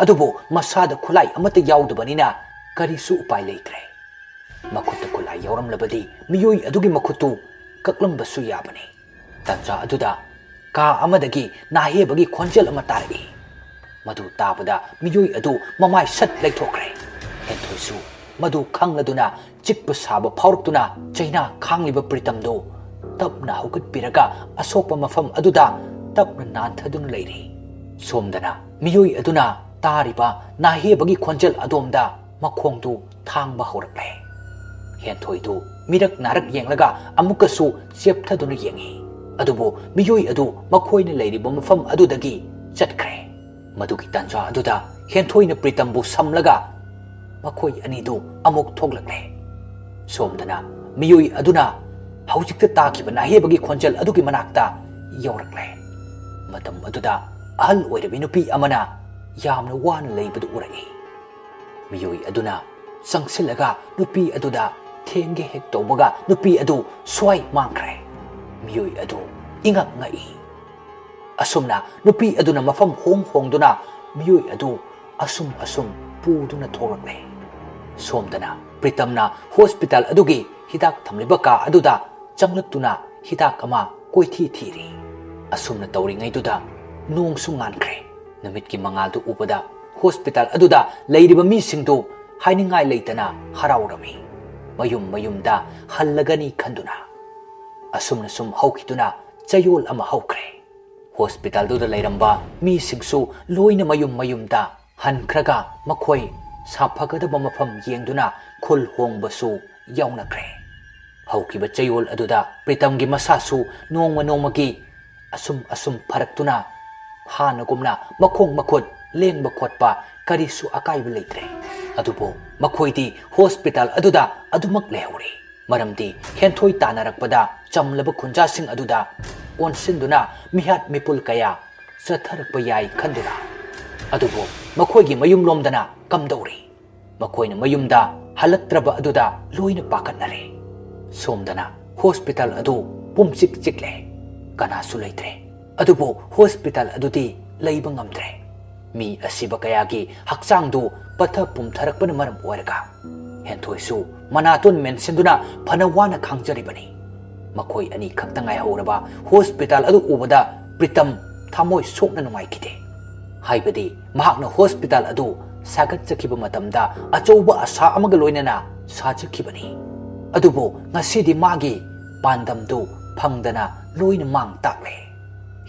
ꯑꯗꯨꯕꯨ ꯃꯁꯥꯗ ꯈꯨꯠꯂꯥꯏ ꯑꯃꯠꯇ ꯌꯥꯎꯗꯕꯅꯤꯅ ꯀꯔꯤꯁꯨ ꯎꯄꯥꯏ ꯂꯩꯇ꯭ꯔꯦ꯫ ꯃꯈꯨꯠꯇ ꯈꯨꯠꯂꯥꯏ ꯌꯥꯎꯔꯝꯂꯕꯗꯤ ꯃꯤꯑꯣꯏ ꯑꯗꯨꯒꯤ ꯃꯈꯨꯠꯇꯨ ꯀꯛꯂꯝꯕꯁꯨ ꯌꯥꯕꯅꯤ꯫ ꯇꯥꯟꯖꯥ ꯑꯗꯨꯗ ꯀꯥ ꯑꯃꯗꯒꯤ ꯅꯥꯍꯦꯕꯒꯤ ꯈꯣꯟꯖꯦꯜ ꯑꯃ ꯇꯥꯔꯛꯏ꯫ ꯃꯗꯨ ꯇꯥꯕꯗ ꯃꯤꯑꯣꯏ ꯑꯗꯨ ꯃꯃꯥꯏ ꯁꯠ ꯂꯩꯊꯣꯛꯈ꯭ꯔꯦ꯫ ꯍꯦꯟꯊꯣꯏꯁꯨ ꯃꯗꯨ ꯈꯪꯂꯗꯨꯅ ꯆꯤꯛꯄ ꯁꯥꯕ ꯐꯥꯎꯔꯛꯇꯨꯅ ꯆꯩꯅꯥ ꯈꯥꯡꯂꯤꯕ ꯄ꯭ꯔꯤꯇꯝꯗꯨ ꯇꯞꯅ ꯍꯧꯒꯠꯄꯤꯔꯒ ꯑꯁꯣꯛꯄ ꯃꯐꯝ ꯑꯗꯨꯗ ꯇꯞꯅ ꯅꯥꯟꯊꯗꯨꯅ ꯂꯩꯔꯤ꯫ ꯁꯣꯝꯗꯅ ꯃꯤꯑꯣꯏ ꯑꯗꯨꯅ ꯇꯥꯔꯤꯕ ꯅꯥꯍꯦꯕꯒꯤ ꯈꯣꯟꯖꯦꯜ ꯑꯗꯣꯝꯗ ꯃꯈꯣꯡꯗꯨ ꯊꯥꯡꯕ ꯍꯧꯔꯛꯂꯦ꯫ ꯍꯦꯟꯊꯣꯏꯗꯨ ꯃꯤꯔꯛ ꯅꯥꯔꯛ ꯌꯦꯡꯂꯒ ꯑꯃꯨꯛꯀꯁꯨ ꯆꯦꯞꯊꯗꯨꯅ ꯌꯦꯡꯉꯤ꯫ ꯑꯗꯨꯕꯨ ꯃꯤꯑꯣꯏ ꯑꯗꯨ ꯃꯈꯣꯏꯅ ꯂꯩꯔꯤꯕ ꯃꯐꯝ ꯑꯗꯨꯗꯒꯤ ꯆꯠꯈ꯭ꯔꯦ꯫ ꯃꯗꯨꯒꯤ ꯇꯥꯟꯖꯥ ꯑꯗꯨꯗ ꯍꯦꯟꯊꯣꯏꯅ ꯄ꯭ꯔꯤꯇꯝꯕꯨ ꯁꯝꯂꯒ ꯃꯈꯣꯏ ꯑꯅꯤꯗꯨ ꯑꯃꯨꯛ ꯊꯣꯛꯂꯛꯂꯦ꯫ ꯁꯣꯝꯗꯅ ꯃꯤꯑꯣꯏ ꯑꯗꯨꯅ ꯍꯧꯖꯤꯛꯇ ꯇꯥꯈꯤꯕ ꯅꯥꯍꯦꯕꯒꯤ ꯈꯣꯟꯖꯦꯜ ꯑꯗꯨꯒꯤ ꯃꯅꯥꯛꯇ ꯌꯧꯔꯛꯂꯦ꯫ ꯃꯇꯝ ꯑꯗꯨꯗ ꯑꯍꯜ ꯑꯣꯏꯔꯕꯤ ꯅꯨꯄꯤ ꯑꯃꯅ ꯌꯥꯝꯅ ꯋꯥꯅ ꯂꯩꯕꯗꯨ ꯎꯔꯛꯏ꯫ ꯃꯤꯑꯣꯏ ꯑꯗꯨꯅ ꯆꯪꯁꯤꯜꯂꯒ ꯅꯨꯄꯤ ꯑꯗꯨꯗ ꯊꯦꯡꯒꯦ ꯍꯦꯛ ꯇꯧꯕꯒ ꯅꯨꯄꯤ ꯑꯗꯨ ꯁ꯭ꯋꯥꯏ ꯃꯥꯡꯈ꯭ꯔꯦ꯫ ꯃꯤꯑꯣꯏ ꯑꯗꯨ ꯏꯉꯛ ꯉꯛꯏ꯫ ꯑꯁꯨꯝꯅ ꯅꯨꯄꯤ ꯑꯗꯨꯅ ꯃꯐꯝ ꯍꯣꯡ ꯍꯣꯡꯗꯨꯅ ꯃꯤꯑꯣꯏ ꯑꯗꯨ ꯑꯁꯨꯝ ꯑꯁꯨꯝ ꯄꯨꯗꯨꯅ ꯊꯣꯛꯂꯛꯂꯦ꯫ ꯁꯣꯝꯗꯅ ꯄ꯭ꯔꯤꯇꯝꯅ ꯍꯣꯁꯄꯤꯇꯥꯜ ꯑꯗꯨꯒꯤ ꯍꯤꯗꯥꯛ ꯊꯝꯂꯤꯕ ꯀꯥ ꯑꯗꯨꯗ ꯆꯪꯂꯛꯇꯨꯅ ꯍꯤꯗꯥꯛ ꯑꯃ ꯀꯣꯏꯊꯤ ꯊꯤꯔꯤ꯫ ꯑꯁꯨꯝꯅ ꯇꯧꯔꯤꯉꯩꯗꯨꯗ ꯅꯣꯡꯁꯨ ꯉꯥꯟꯈ꯭ꯔꯦ꯫ ꯅꯨꯃꯤꯠꯀꯤ ꯃꯉꯥꯜꯗꯨ ꯎꯕꯗ ꯍꯣꯁꯄꯤꯇꯥꯜ ꯑꯗꯨꯗ ꯂꯩꯔꯤꯕ ꯃꯤꯁꯤꯡꯗꯨ ꯍꯥꯏꯅꯤꯡꯉꯥꯏ ꯂꯩꯇꯅ ꯍꯔꯥꯎꯔꯝꯃꯤ꯫ ꯃꯌꯨꯝ ꯃꯌꯨꯝꯗ ꯍꯜꯂꯒꯅꯤ ꯈꯟꯗꯨꯅ꯫ ꯑꯁꯨꯝꯅ ꯁꯨꯝ ꯍꯧꯈꯤꯗꯨꯅ ꯆꯌꯣꯜ ꯑꯃ ꯍꯧꯈ꯭ꯔꯦ꯫ ꯍꯣꯁꯄꯤꯇꯥꯜꯗꯨꯗ ꯂꯩꯔꯝꯕ ꯃꯤꯁꯤꯡꯁꯨ ꯂꯣꯏꯅ ꯃꯌꯨꯝ ꯃꯌꯨꯝꯗ ꯍꯟꯈ꯭ꯔꯒ ꯃꯈꯣꯏ ꯁꯥꯐꯒꯗꯕ ꯃꯐꯝ ꯌꯦꯡꯗꯨꯅ ꯈꯨꯜ ꯍꯣꯡꯕꯁꯨ ꯌꯥꯎꯅꯈ꯭ꯔꯦ꯫ ꯍꯧꯈꯤꯕ ꯆꯌꯣꯜ ꯑꯗꯨꯗ ꯄ꯭ꯔꯤꯇꯝꯒꯤ ꯃꯁꯥꯁꯨ ꯅꯣꯡꯃ ꯅꯣꯡꯃꯒꯤ ꯑꯁꯨꯝ ꯑꯁꯨꯝ ꯐꯔꯛꯇꯨꯅ ꯍꯥꯟꯅꯒꯨꯝꯅ ꯃꯈꯣꯡ ꯃꯈꯨꯠ ꯂꯦꯡꯕ ꯈꯣꯠꯄ ꯀꯔꯤꯁꯨ ꯑꯀꯥꯏꯕ ꯂꯩꯇ꯭ꯔꯦ꯫ ꯑꯗꯨꯕꯨ ꯃꯈꯣꯏꯗꯤ ꯍꯣꯁꯄꯤꯇꯥꯜ ꯑꯗꯨꯗ ꯑꯗꯨꯃꯛ ꯂꯩꯍꯧꯔꯤ꯫ ꯃꯔꯝꯗꯤ ꯍꯦꯟꯊꯣꯏ ꯇꯥꯟꯅꯔꯛꯄꯗ ꯆꯝꯂꯕ ꯈꯨꯟꯖꯥꯁꯤꯡ ꯑꯗꯨꯗ ꯑꯣꯟꯁꯤꯟꯗꯨꯅ ꯃꯤꯍꯥꯠ ꯃꯤꯄꯨꯜ ꯀꯌꯥ ꯆꯠꯊꯔꯛꯄ ꯌꯥꯏ ꯈꯟꯗꯨꯅ꯫ ꯑꯗꯨꯕꯨ ꯃꯈꯣꯏꯒꯤ ꯃꯌꯨꯝꯂꯣꯝꯗꯅ ꯀꯝꯗꯧꯔꯤ? ꯃꯈꯣꯏꯅ ꯃꯌꯨꯝꯗ ꯍꯜꯂꯛꯇ꯭ꯔꯕ ꯑꯗꯨꯗ ꯂꯣꯏꯅ ꯄꯥꯈꯠꯅꯔꯦ꯫ ꯁꯣꯝꯗꯅ ꯍꯣꯁꯄꯤꯇꯥꯜ ꯑꯗꯨ ꯄꯨꯝꯆꯤꯛ ꯆꯤꯛꯂꯦ꯫ ꯀꯅꯥꯁꯨ ꯂꯩꯇ꯭ꯔꯦ꯫ ꯑꯗꯨꯕꯨ ꯍꯣꯁꯄꯤꯇꯥꯜ ꯑꯗꯨꯗꯤ ꯂꯩꯕ ꯉꯝꯗ꯭ꯔꯦ꯫ ꯃꯤ ꯑꯁꯤꯕ ꯀꯌꯥꯒꯤ ꯍꯛꯆꯥꯡꯗꯨ ꯄꯠꯊ ꯄꯨꯝꯊꯔꯛꯄꯅ ꯃꯔꯝ ꯑꯣꯏꯔꯒ ꯍꯦꯟꯊꯣꯏꯁꯨ ꯃꯅꯥꯇꯣꯟ ꯃꯦꯟꯁꯤꯟꯗꯨꯅ ꯐꯅ ꯋꯥꯅ ꯈꯥꯡꯖꯔꯤꯕꯅꯤ꯫ ꯃꯈꯣꯏ ꯑꯅꯤ ꯈꯛꯇ ꯉꯥꯏꯍꯧꯔꯕ ꯍꯣꯁꯄꯤꯇꯥꯜ ꯑꯗꯨ ꯎꯕꯗ ꯄ꯭ꯔꯤꯇꯝ ꯊꯃꯣꯏ ꯁꯣꯛꯅ ꯅꯨꯡꯉꯥꯏꯈꯤꯗꯦ꯫ ꯍꯥꯏꯕꯗꯤ ꯃꯍꯥꯛꯅ ꯍꯣꯁꯄꯤꯇꯥꯜ ꯑꯗꯨ ꯁꯥꯒꯠꯆꯈꯤꯕ ꯃꯇꯝꯗ ꯑꯆꯧꯕ ꯑꯁꯥ ꯑꯃꯒ ꯂꯣꯏꯅꯅ ꯁꯥꯖꯈꯤꯕꯅꯤ꯫ ꯑꯗꯨꯕꯨ ꯉꯁꯤꯗꯤ ꯃꯥꯒꯤ ꯄꯥꯟꯗꯝꯗꯨ ꯐꯪꯗꯅ ꯂꯣꯏꯅ ꯃꯥꯡ ꯇꯥꯛꯂꯦ꯫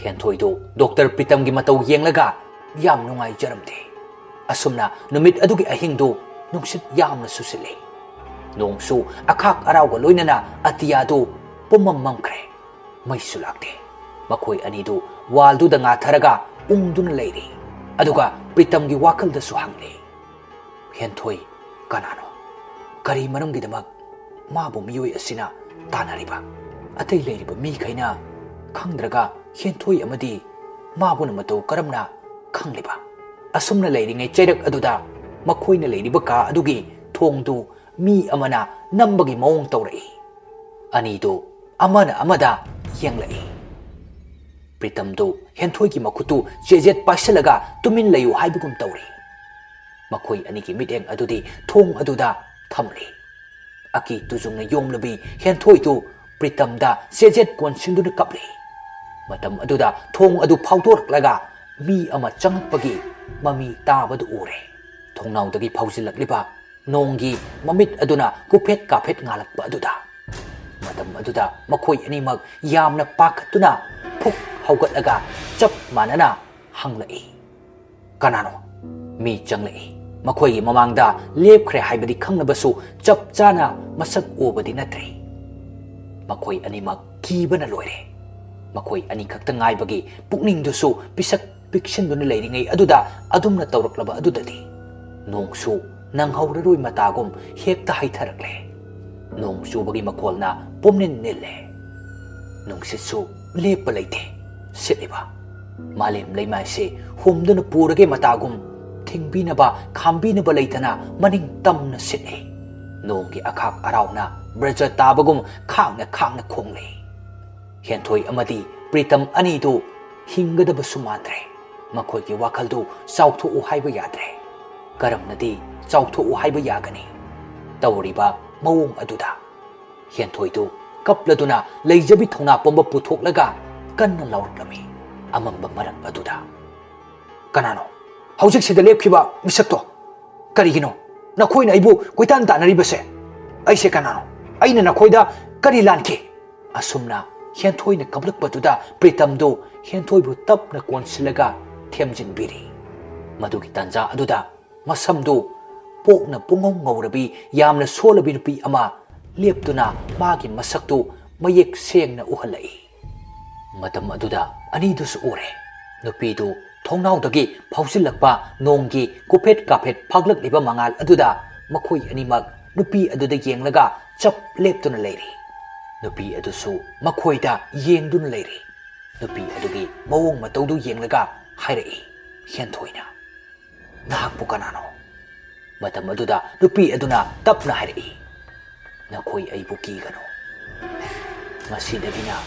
ꯍꯦꯟꯊꯣꯏꯗꯨ ꯗꯣꯛꯇꯔ ꯄ꯭ꯔꯤꯇꯝꯒꯤ ꯃꯇꯧ ꯌꯦꯡꯂꯒ ꯌꯥꯝ ꯅꯨꯡꯉꯥꯏꯖꯔꯝꯗꯦ꯫ ꯑꯁꯨꯝꯅ ꯅꯨꯃꯤꯠ ꯑꯗꯨꯒꯤ ꯑꯍꯤꯡꯗꯨ ꯅꯨꯡꯁꯤꯠ ꯌꯥꯝꯅ ꯁꯨꯁꯤꯜꯂꯦ꯫ ꯅꯣꯡꯁꯨ ꯑꯈꯥꯛ ꯑꯔꯥꯎꯒ ꯂꯣꯏꯅꯅ ꯑꯇꯤꯌꯥꯗꯨ ꯄꯨꯝꯃꯝ ꯃꯝꯈ꯭ꯔꯦ꯫ ꯃꯩꯁꯨ ꯂꯥꯛꯇꯦ꯫ ꯃꯈꯣꯏ ꯑꯅꯤꯗꯨ ꯋꯥꯜꯗꯨꯗ ꯉꯥꯊꯔꯒ ꯎꯪꯗꯨꯅ ꯂꯩꯔꯤ꯫ ꯑꯗꯨꯒ ꯄ꯭ꯔꯤꯇꯝꯒꯤ ꯋꯥꯈꯜꯗꯁꯨ ꯍꯪꯂꯤ, "ꯍꯦꯟꯊꯣꯏ ꯀꯅꯥꯅꯣ? ꯀꯔꯤ ꯃꯔꯝꯒꯤꯗꯃꯛ ꯃꯥꯕꯨ ꯃꯤꯑꯣꯏ ꯑꯁꯤꯅ ꯇꯥꯟꯅꯔꯤꯕ? ꯑꯇꯩ ꯂꯩꯔꯤꯕ ꯃꯤꯈꯩꯅ ꯈꯪꯗ꯭ꯔꯒ ꯍꯦꯟꯊꯣꯏ ꯑꯃꯗꯤ ꯃꯥꯕꯨꯅ ꯃꯇꯧ ꯀꯔꯝꯅ ꯈꯪꯂꯤꯕ?" ꯑꯁꯨꯝꯅ ꯂꯩꯔꯤꯉꯩ ꯆꯩꯔꯛ ꯑꯗꯨꯗ ꯃꯈꯣꯏꯅ ꯂꯩꯔꯤꯕ ꯀꯥ ꯑꯗꯨꯒꯤ ꯊꯣꯡꯗꯨ ꯃꯤ ꯑꯃꯅ ꯅꯝꯕꯒꯤ ꯃꯑꯣꯡ ꯇꯧꯔꯛꯏ꯫ ꯑꯅꯤꯗꯨ ꯑꯃꯅ ꯑꯃꯗ ꯌꯦꯡꯂꯛꯏ꯫ ꯄ꯭ꯔꯤꯇꯝꯗꯨ ꯍꯦꯟꯊꯣꯏꯒꯤ ꯃꯈꯨꯠꯇꯨ ꯆꯦꯖꯦꯠ ꯄꯥꯏꯁꯤꯜꯂꯒ ꯇꯨꯃꯤꯟ ꯂꯩꯌꯨ ꯍꯥꯏꯕꯒꯨꯝ ꯇꯧꯔꯤ꯫ ꯃꯈꯣꯏ ꯑꯅꯤꯒꯤ ꯃꯤꯠꯌꯦꯡ ꯑꯗꯨꯗꯤ ꯊꯣꯡ ꯑꯗꯨꯗ ꯊꯝꯂꯤ꯫ ꯑꯀꯤ ꯇꯨꯖꯨꯡꯅ ꯌꯣꯝꯂꯕꯤ ꯍꯦꯟꯊꯣꯏꯗꯨ ꯄ꯭ꯔꯤꯇꯝꯗ ꯆꯦꯖꯦꯠ ꯀꯣꯟꯁꯤꯟꯗꯨꯅ ꯀꯞꯂꯤ꯫ ꯃꯇꯝ ꯑꯗꯨꯗ ꯊꯣꯡ ꯑꯗꯨ ꯐꯥꯎꯗꯣꯔꯛꯂꯒ ꯃꯤ ꯑꯃ ꯆꯪꯂꯛꯄꯒꯤ ꯃꯃꯤ ꯇꯥꯕꯗꯨ ꯎꯔꯦ꯫ ꯊꯣꯡꯅꯥꯎꯗꯒꯤ ꯐꯥꯎꯖꯤꯜꯂꯛꯂꯤꯕ ꯅꯣꯡꯒꯤ ꯃꯃꯤꯠ ꯑꯗꯨꯅ ꯀꯨꯐꯦꯠ ꯀꯥꯐꯦꯠ ꯉꯥꯜꯂꯛꯄ ꯑꯗꯨꯗ, ꯃꯇꯝ ꯑꯗꯨꯗ ꯃꯈꯣꯏ ꯑꯅꯤꯃꯛ ꯌꯥꯝꯅ ꯄꯥꯈꯠꯇꯨꯅ ꯐꯨꯛ ꯍꯧꯒꯠꯂꯒ ꯆꯞ ꯃꯥꯟꯅꯅ ꯍꯪꯂꯛꯏ, "ꯀꯅꯥꯅꯣ?" ꯃꯤ ꯆꯪꯂꯛꯏ꯫ ꯃꯈꯣꯏꯒꯤ ꯃꯃꯥꯡꯗ ꯂꯦꯞꯈ꯭ꯔꯦ ꯍꯥꯏꯕꯗꯤ ꯈꯪꯂꯕꯁꯨ ꯆꯞ ꯆꯥꯅ ꯃꯁꯛ ꯎꯕꯗꯤ ꯅꯠꯇ꯭ꯔꯤ꯫ ꯃꯈꯣꯏ ꯑꯅꯤꯃꯛ ꯀꯤꯕꯅ ꯂꯣꯏꯔꯦ꯫ ꯃꯈꯣꯏ ꯑꯅꯤꯈꯛꯇ ꯉꯥꯏꯕꯒꯤ ꯄꯨꯛꯅꯤꯡꯗꯨꯁꯨ ꯄꯤꯁꯛ ꯄꯤꯛꯁꯤꯟꯗꯨꯅ ꯂꯩꯔꯤꯉꯩ ꯑꯗꯨꯗ ꯑꯗꯨꯝꯅ ꯇꯧꯔꯛꯂꯕ ꯑꯗꯨꯗꯗꯤ ꯅꯣꯡꯁꯨ ꯅꯪꯍꯧꯔꯔꯣꯏ ꯃꯇꯥꯒꯨꯝ ꯍꯦꯛꯇ ꯍꯩꯊꯔꯛꯂꯦ꯫ ꯅꯣꯡ ꯆꯨꯕꯒꯤ ꯃꯈꯣꯜꯅ ꯄꯨꯝꯅꯤꯟ ꯅꯤꯜꯂꯦ꯫ ꯅꯨꯡꯁꯤꯠꯁꯨ ꯂꯦꯞꯄ ꯂꯩꯇꯦ, ꯁꯤꯠꯂꯤꯕ ꯃꯥꯂꯦꯝ ꯂꯩꯃꯥꯏꯁꯦ ꯍꯨꯝꯗꯨꯅ ꯄꯨꯔꯒꯦ ꯃꯇꯥꯒꯨꯝ ꯊꯤꯡꯕꯤꯅꯕ ꯈꯥꯝꯕꯤꯅꯕ ꯂꯩꯇꯅ ꯃꯅꯤꯡ ꯇꯝꯅ ꯁꯤꯠꯂꯤ꯫ ꯅꯣꯡꯒꯤ ꯑꯈꯥꯛ ꯑꯔꯥꯎꯅ ꯕ꯭ꯔꯖ ꯇꯥꯕꯒꯨꯝ ꯈꯥꯡꯅ ꯈꯥꯡꯅ ꯈꯣꯡꯂꯤ꯫ ꯍꯦꯟꯊꯣꯏ ꯑꯃꯗꯤ ꯄ꯭ꯔꯤꯇꯝ ꯑꯅꯤꯗꯨ ꯍꯤꯡꯒꯗꯕꯁꯨ ꯃꯥꯟꯗ꯭ꯔꯦ꯫ ꯃꯈꯣꯏꯒꯤ ꯋꯥꯈꯜꯗꯨ ꯆꯥꯎꯊꯣꯛꯎ ꯍꯥꯏꯕ ꯌꯥꯗ꯭ꯔꯦ꯫ ꯀꯔꯝꯅꯗꯤ ꯆꯥꯎꯊꯣꯛꯎ ꯍꯥꯏꯕ ꯌꯥꯒꯅꯤ? ꯇꯧꯔꯤꯕ ꯃꯑꯣꯡ ꯑꯗꯨꯗ ꯍꯦꯟꯊꯣꯏꯗꯨ ꯀꯞꯂꯗꯨꯅ ꯂꯩꯖꯕꯤ ꯊꯧꯅꯥ ꯄꯨꯝꯕ ꯄꯨꯊꯣꯛꯂꯒ ꯀꯟꯅ ꯂꯥꯎꯔꯛꯂꯝꯃꯤ꯫ ꯑꯃꯝꯕ ꯃꯔꯛ ꯑꯗꯨꯗ, "ꯀꯅꯥꯅꯣ ꯍꯧꯖꯤꯛꯁꯤꯗ ꯂꯦꯞꯈꯤꯕ ꯃꯤꯁꯛꯇꯣ? ꯀꯔꯤꯒꯤꯅꯣ ꯅꯈꯣꯏꯅ ꯑꯩꯕꯨ ꯀꯣꯏꯇꯥꯟ ꯇꯥꯟꯅꯔꯤꯕꯁꯦ? ꯑꯩꯁꯦ ꯀꯅꯥꯅꯣ? ꯑꯩꯅ ꯅꯈꯣꯏꯗ ꯀꯔꯤ ꯂꯥꯟꯈꯤ?" ꯑꯁꯨꯝꯅ ꯍꯦꯟꯊꯣꯏꯅ ꯀꯞꯂꯛꯄꯗꯨꯗ ꯄ꯭ꯔꯤꯇꯝꯗꯨ ꯍꯦꯟꯊꯣꯏꯕꯨ ꯇꯞꯅ ꯀꯣꯟꯁꯤꯜꯂꯒ ꯊꯦꯝꯖꯤꯟꯕꯤꯔꯤ꯫ ꯃꯗꯨꯒꯤ ꯇꯥꯟꯖꯥ ꯑꯗꯨꯗ ꯃꯁꯝꯗꯨ ꯄꯣꯛꯅ ꯄꯨꯡꯉꯧ ꯉꯧꯔꯕꯤ, ꯌꯥꯝꯅ ꯁꯣꯜꯂꯕꯤ ꯅꯨꯄꯤ ꯑꯃ ꯂꯦꯞꯇꯨꯅ ꯃꯥꯒꯤ ꯃꯁꯛꯇꯨ ꯃꯌꯦꯛ ꯁꯦꯡꯅ ꯎꯍꯜꯂꯛꯏ꯫ ꯃꯇꯝ ꯑꯗꯨꯗ ꯑꯅꯤꯗꯨꯁꯨ ꯎꯔꯦ꯫ ꯅꯨꯄꯤꯗꯨ ꯊꯣꯡꯅꯥꯎꯗꯒꯤ ꯐꯥꯎꯖꯤꯜꯂꯛꯄ ꯅꯣꯡꯒꯤ ꯀꯨꯐꯦꯠ ꯀꯥꯐꯦꯠ ꯐꯥꯛꯂꯛꯂꯤꯕ ꯃꯉꯥꯜ ꯑꯗꯨꯗ ꯃꯈꯣꯏ ꯑꯅꯤꯃꯛ ꯅꯨꯄꯤ ꯑꯗꯨꯗ ꯌꯦꯡꯂꯒ ꯆꯞ ꯂꯦꯞꯇꯨꯅ ꯂꯩꯔꯤ꯫ ꯅꯨꯄꯤ ꯑꯗꯨꯁꯨ ꯃꯈꯣꯏꯗ ꯌꯦꯡꯗꯨꯅ ꯂꯩꯔꯤ꯫ ꯅꯨꯄꯤ ꯑꯗꯨꯒꯤ ꯃꯑꯣꯡ ꯃꯇꯧꯗꯨ ꯌꯦꯡꯂꯒ ꯍꯥꯏꯔꯛꯏ ꯍꯦꯟꯊꯣꯏꯅ, "ꯅꯍꯥꯛꯄꯨ ꯀꯅꯥꯅꯣ?" ꯃꯇꯝ ꯑꯗꯨꯗ ꯅꯨꯄꯤ ꯑꯗꯨꯅ ꯇꯞꯅ ꯍꯥꯏꯔꯛꯏ, "ꯅꯈꯣꯏ ꯑꯩꯕꯨ ꯀꯤꯒꯅꯨ꯫ ꯉꯁꯤꯗꯒꯤꯅ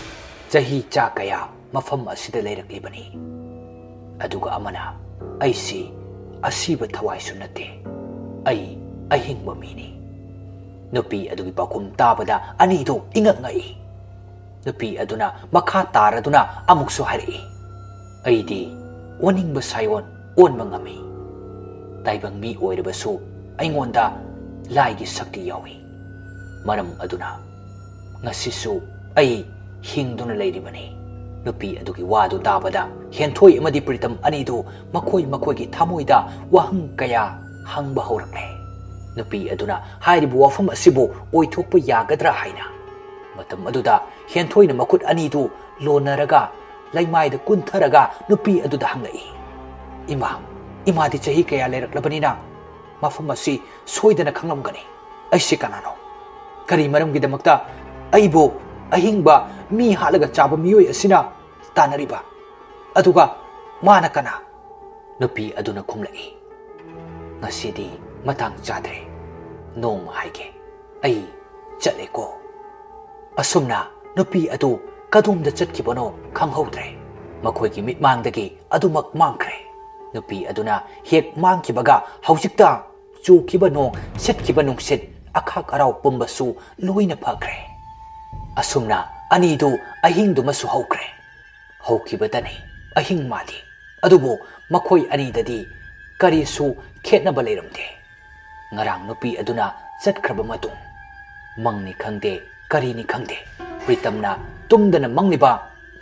ꯆꯍꯤ ꯆꯥ ꯀꯌꯥ ꯃꯐꯝ ꯑꯁꯤꯗ ꯂꯩꯔꯛꯂꯤꯕꯅꯤ꯫ ꯑꯗꯨꯒ ꯑꯃꯅ, "ꯑꯩꯁꯤ ꯑꯁꯤꯕ ꯊꯋꯥꯏꯁꯨ ꯅꯠꯇꯦ, ꯑꯩ ꯑꯍꯤꯡꯕ ꯃꯤꯅꯤ꯫" ꯅꯨꯄꯤ ꯑꯗꯨꯒꯤ ꯄꯥꯎꯈꯨꯝ ꯇꯥꯕꯗ ꯑꯅꯤꯗꯨ ꯏꯉꯛ ꯉꯛꯏ꯫ ꯅꯨꯄꯤ ꯑꯗꯨꯅ ꯃꯈꯥ ꯇꯥꯔꯗꯨꯅ ꯑꯃꯨꯛꯁꯨ ꯍꯥꯏꯔꯛꯏ, "ꯑꯩꯗꯤ ꯑꯣꯟꯅꯤꯡꯕ ꯁꯥꯏꯑꯣꯟ ꯑꯣꯟꯕ ꯉꯝꯃꯤ꯫ ꯇꯥꯏꯕꯪ ꯃꯤ ꯑꯣꯏꯔꯕꯁꯨ ꯑꯩꯉꯣꯟꯗ ꯂꯥꯏꯒꯤ ꯁꯛꯇꯤ ꯌꯥꯎꯏ꯫ ꯃꯔꯝ ꯑꯗꯨꯅ ꯉꯁꯤꯁꯨ ꯑꯩ ꯍꯤꯡꯗꯨꯅ ꯂꯩꯔꯤꯕꯅꯤ꯫" ꯅꯨꯄꯤ ꯑꯗꯨꯒꯤ ꯋꯥꯗꯨ ꯇꯥꯕꯗ ꯍꯦꯟꯊꯣꯏ ꯑꯃꯗꯤ ꯄ꯭ꯔꯤꯇꯝ ꯑꯅꯤꯗꯨ ꯃꯈꯣꯏ ꯃꯈꯣꯏꯒꯤ ꯊꯃꯣꯏꯗ ꯋꯥꯍꯪ ꯀꯌꯥ ꯍꯪꯕ ꯍꯧꯔꯛꯂꯦ꯫ ꯅꯨꯄꯤ ꯑꯗꯨꯅ ꯍꯥꯏꯔꯤꯕ ꯋꯥꯐꯝ ꯑꯁꯤꯕꯨ ꯑꯣꯏꯊꯣꯛꯄ ꯌꯥꯒꯗ꯭ꯔꯥ ꯍꯥꯏꯅ꯫ ꯃꯇꯝ ꯑꯗꯨꯗ ꯍꯦꯟꯊꯣꯏꯅ ꯃꯈꯨꯠ ꯑꯅꯤꯗꯨ ꯂꯣꯟꯅꯔꯒ ꯂꯩꯃꯥꯏꯗ ꯀꯨꯟꯊꯔꯒ ꯅꯨꯄꯤ ꯑꯗꯨꯗ ꯍꯪꯂꯛꯏ, "ꯏꯃꯥ, ꯏꯃꯥꯗꯤ ꯆꯍꯤ ꯀꯌꯥ ꯂꯩꯔꯛꯂꯕꯅꯤꯅ ꯃꯐꯝ ꯑꯁꯤ ꯁꯣꯏꯗꯅ ꯈꯪꯂꯝꯒꯅꯤ꯫ ꯑꯩꯁꯤ ꯀꯅꯥꯅꯣ? ꯀꯔꯤ ꯃꯔꯝꯒꯤꯗꯃꯛꯇ ꯑꯩꯕꯨ ꯑꯍꯤꯡꯕ ꯃꯤ ꯍꯥꯠꯂꯒ ꯆꯥꯕ ꯃꯤꯑꯣꯏ ꯑꯁꯤꯅ ꯇꯥꯟꯅꯔꯤꯕ? ꯑꯗꯨꯒ ꯃꯥꯅ ꯀꯅꯥ?" ꯅꯨꯄꯤ ꯑꯗꯨꯅ ꯈꯨꯝꯂꯛꯏ, "ꯉꯁꯤꯗꯤ ꯃꯇꯥꯡ ꯆꯥꯗ꯭ꯔꯦ꯫ ꯅꯣꯡꯃ ꯍꯥꯏꯒꯦ꯫ ꯑꯩ ꯆꯠꯂꯦꯀꯣ꯫" ꯑꯁꯨꯝꯅ ꯅꯨꯄꯤ ꯑꯗꯨ ꯀꯗꯣꯝꯗ ꯆꯠꯈꯤꯕꯅꯣ ꯈꯪꯍꯧꯗ꯭ꯔꯦ꯫ ꯃꯈꯣꯏꯒꯤ ꯃꯤꯠꯃꯥꯡꯗꯒꯤ ꯑꯗꯨꯃꯛ ꯃꯥꯡꯈ꯭ꯔꯦ꯫ ꯅꯨꯄꯤ ꯑꯗꯨꯅ ꯍꯦꯛ ꯃꯥꯡꯈꯤꯕꯒ ꯍꯧꯖꯤꯛꯇ ꯆꯨꯈꯤꯕ ꯅꯣꯡ, ꯁꯤꯠꯈꯤꯕ ꯅꯨꯡꯁꯤꯠ, ꯑꯈꯥꯛ ꯑꯔꯥꯎ ꯄꯨꯝꯕꯁꯨ ꯂꯣꯏꯅ ꯐꯈ꯭ꯔꯦ꯫ ꯑꯁꯨꯝꯅ ꯑꯅꯤꯗꯨ ꯑꯍꯤꯡꯗꯨꯃꯁꯨ ꯍꯧꯈ꯭ꯔꯦ꯫ ꯍꯧꯈꯤꯕꯇꯅꯤ ꯑꯍꯤꯡ ꯃꯥꯜꯂꯤ꯫ ꯑꯗꯨꯕꯨ ꯃꯈꯣꯏ ꯑꯅꯤꯗꯗꯤ ꯀꯔꯤꯁꯨ ꯈꯦꯠꯅꯕ ꯂꯩꯔꯝꯗꯦ꯫ ꯉꯔꯥꯡ ꯅꯨꯄꯤ ꯑꯗꯨꯅ ꯆꯠꯈ꯭ꯔꯕ ꯃꯇꯨꯡ, ꯃꯪꯅꯤ ꯈꯪꯗꯦ, ꯀꯔꯤꯅꯤ ꯈꯪꯗꯦ, ꯄ꯭ꯔꯤꯇꯝꯅ ꯇꯨꯝꯗꯅ ꯃꯪꯂꯤꯕ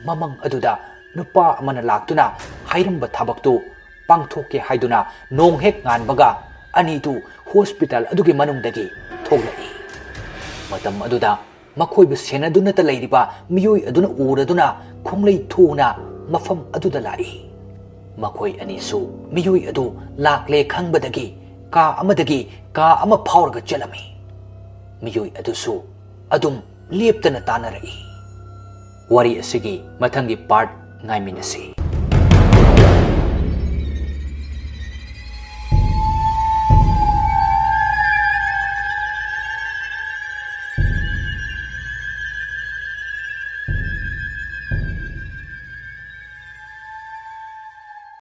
ꯃꯃꯪ ꯑꯗꯨꯗ ꯅꯨꯄꯥ ꯑꯃꯅ ꯂꯥꯛꯇꯨꯅ ꯍꯥꯏꯔꯝꯕ ꯊꯕꯛꯇꯨ ꯄꯥꯡꯊꯣꯛꯀꯦ ꯍꯥꯏꯗꯨꯅ ꯅꯣꯡ ꯍꯦꯛ ꯉꯥꯟꯕꯒ ꯑꯅꯤꯗꯨ ꯍꯣꯁꯄꯤꯇꯥꯜ ꯑꯗꯨꯒꯤ ꯃꯅꯨꯡꯗꯒꯤ ꯊꯣꯛꯂꯛꯏ꯫ ꯃꯇꯝ ꯑꯗꯨꯗ ꯃꯈꯣꯏꯕꯨ ꯁꯦꯟꯅꯗꯨꯅꯇ ꯂꯩꯔꯤꯕ ꯃꯤꯑꯣꯏ ꯑꯗꯨꯅ ꯎꯔꯗꯨꯅ ꯈꯣꯡꯂꯩ ꯊꯨꯅ ꯃꯐꯝ ꯑꯗꯨꯗ ꯂꯥꯛꯏ꯫ ꯃꯈꯣꯏ ꯑꯅꯤꯁꯨ ꯃꯤꯑꯣꯏ ꯑꯗꯨ ꯂꯥꯛꯂꯦ ꯈꯪꯕꯗꯒꯤ ꯀꯥ ꯑꯃꯗꯒꯤ ꯀꯥ ꯑꯃ ꯐꯥꯎꯔꯒ ꯆꯦꯜꯂꯝꯃꯤ꯫ ꯃꯤꯑꯣꯏ ꯑꯗꯨꯁꯨ ꯑꯗꯨꯝ ꯂꯦꯞꯇꯅ ꯇꯥꯟꯅꯔꯛꯏ꯫ ꯋꯥꯔꯤ ꯑꯁꯤꯒꯤ ꯃꯊꯪꯒꯤ ꯄꯥꯔꯠ ꯉꯥꯏꯃꯤꯟꯅꯁꯤ꯫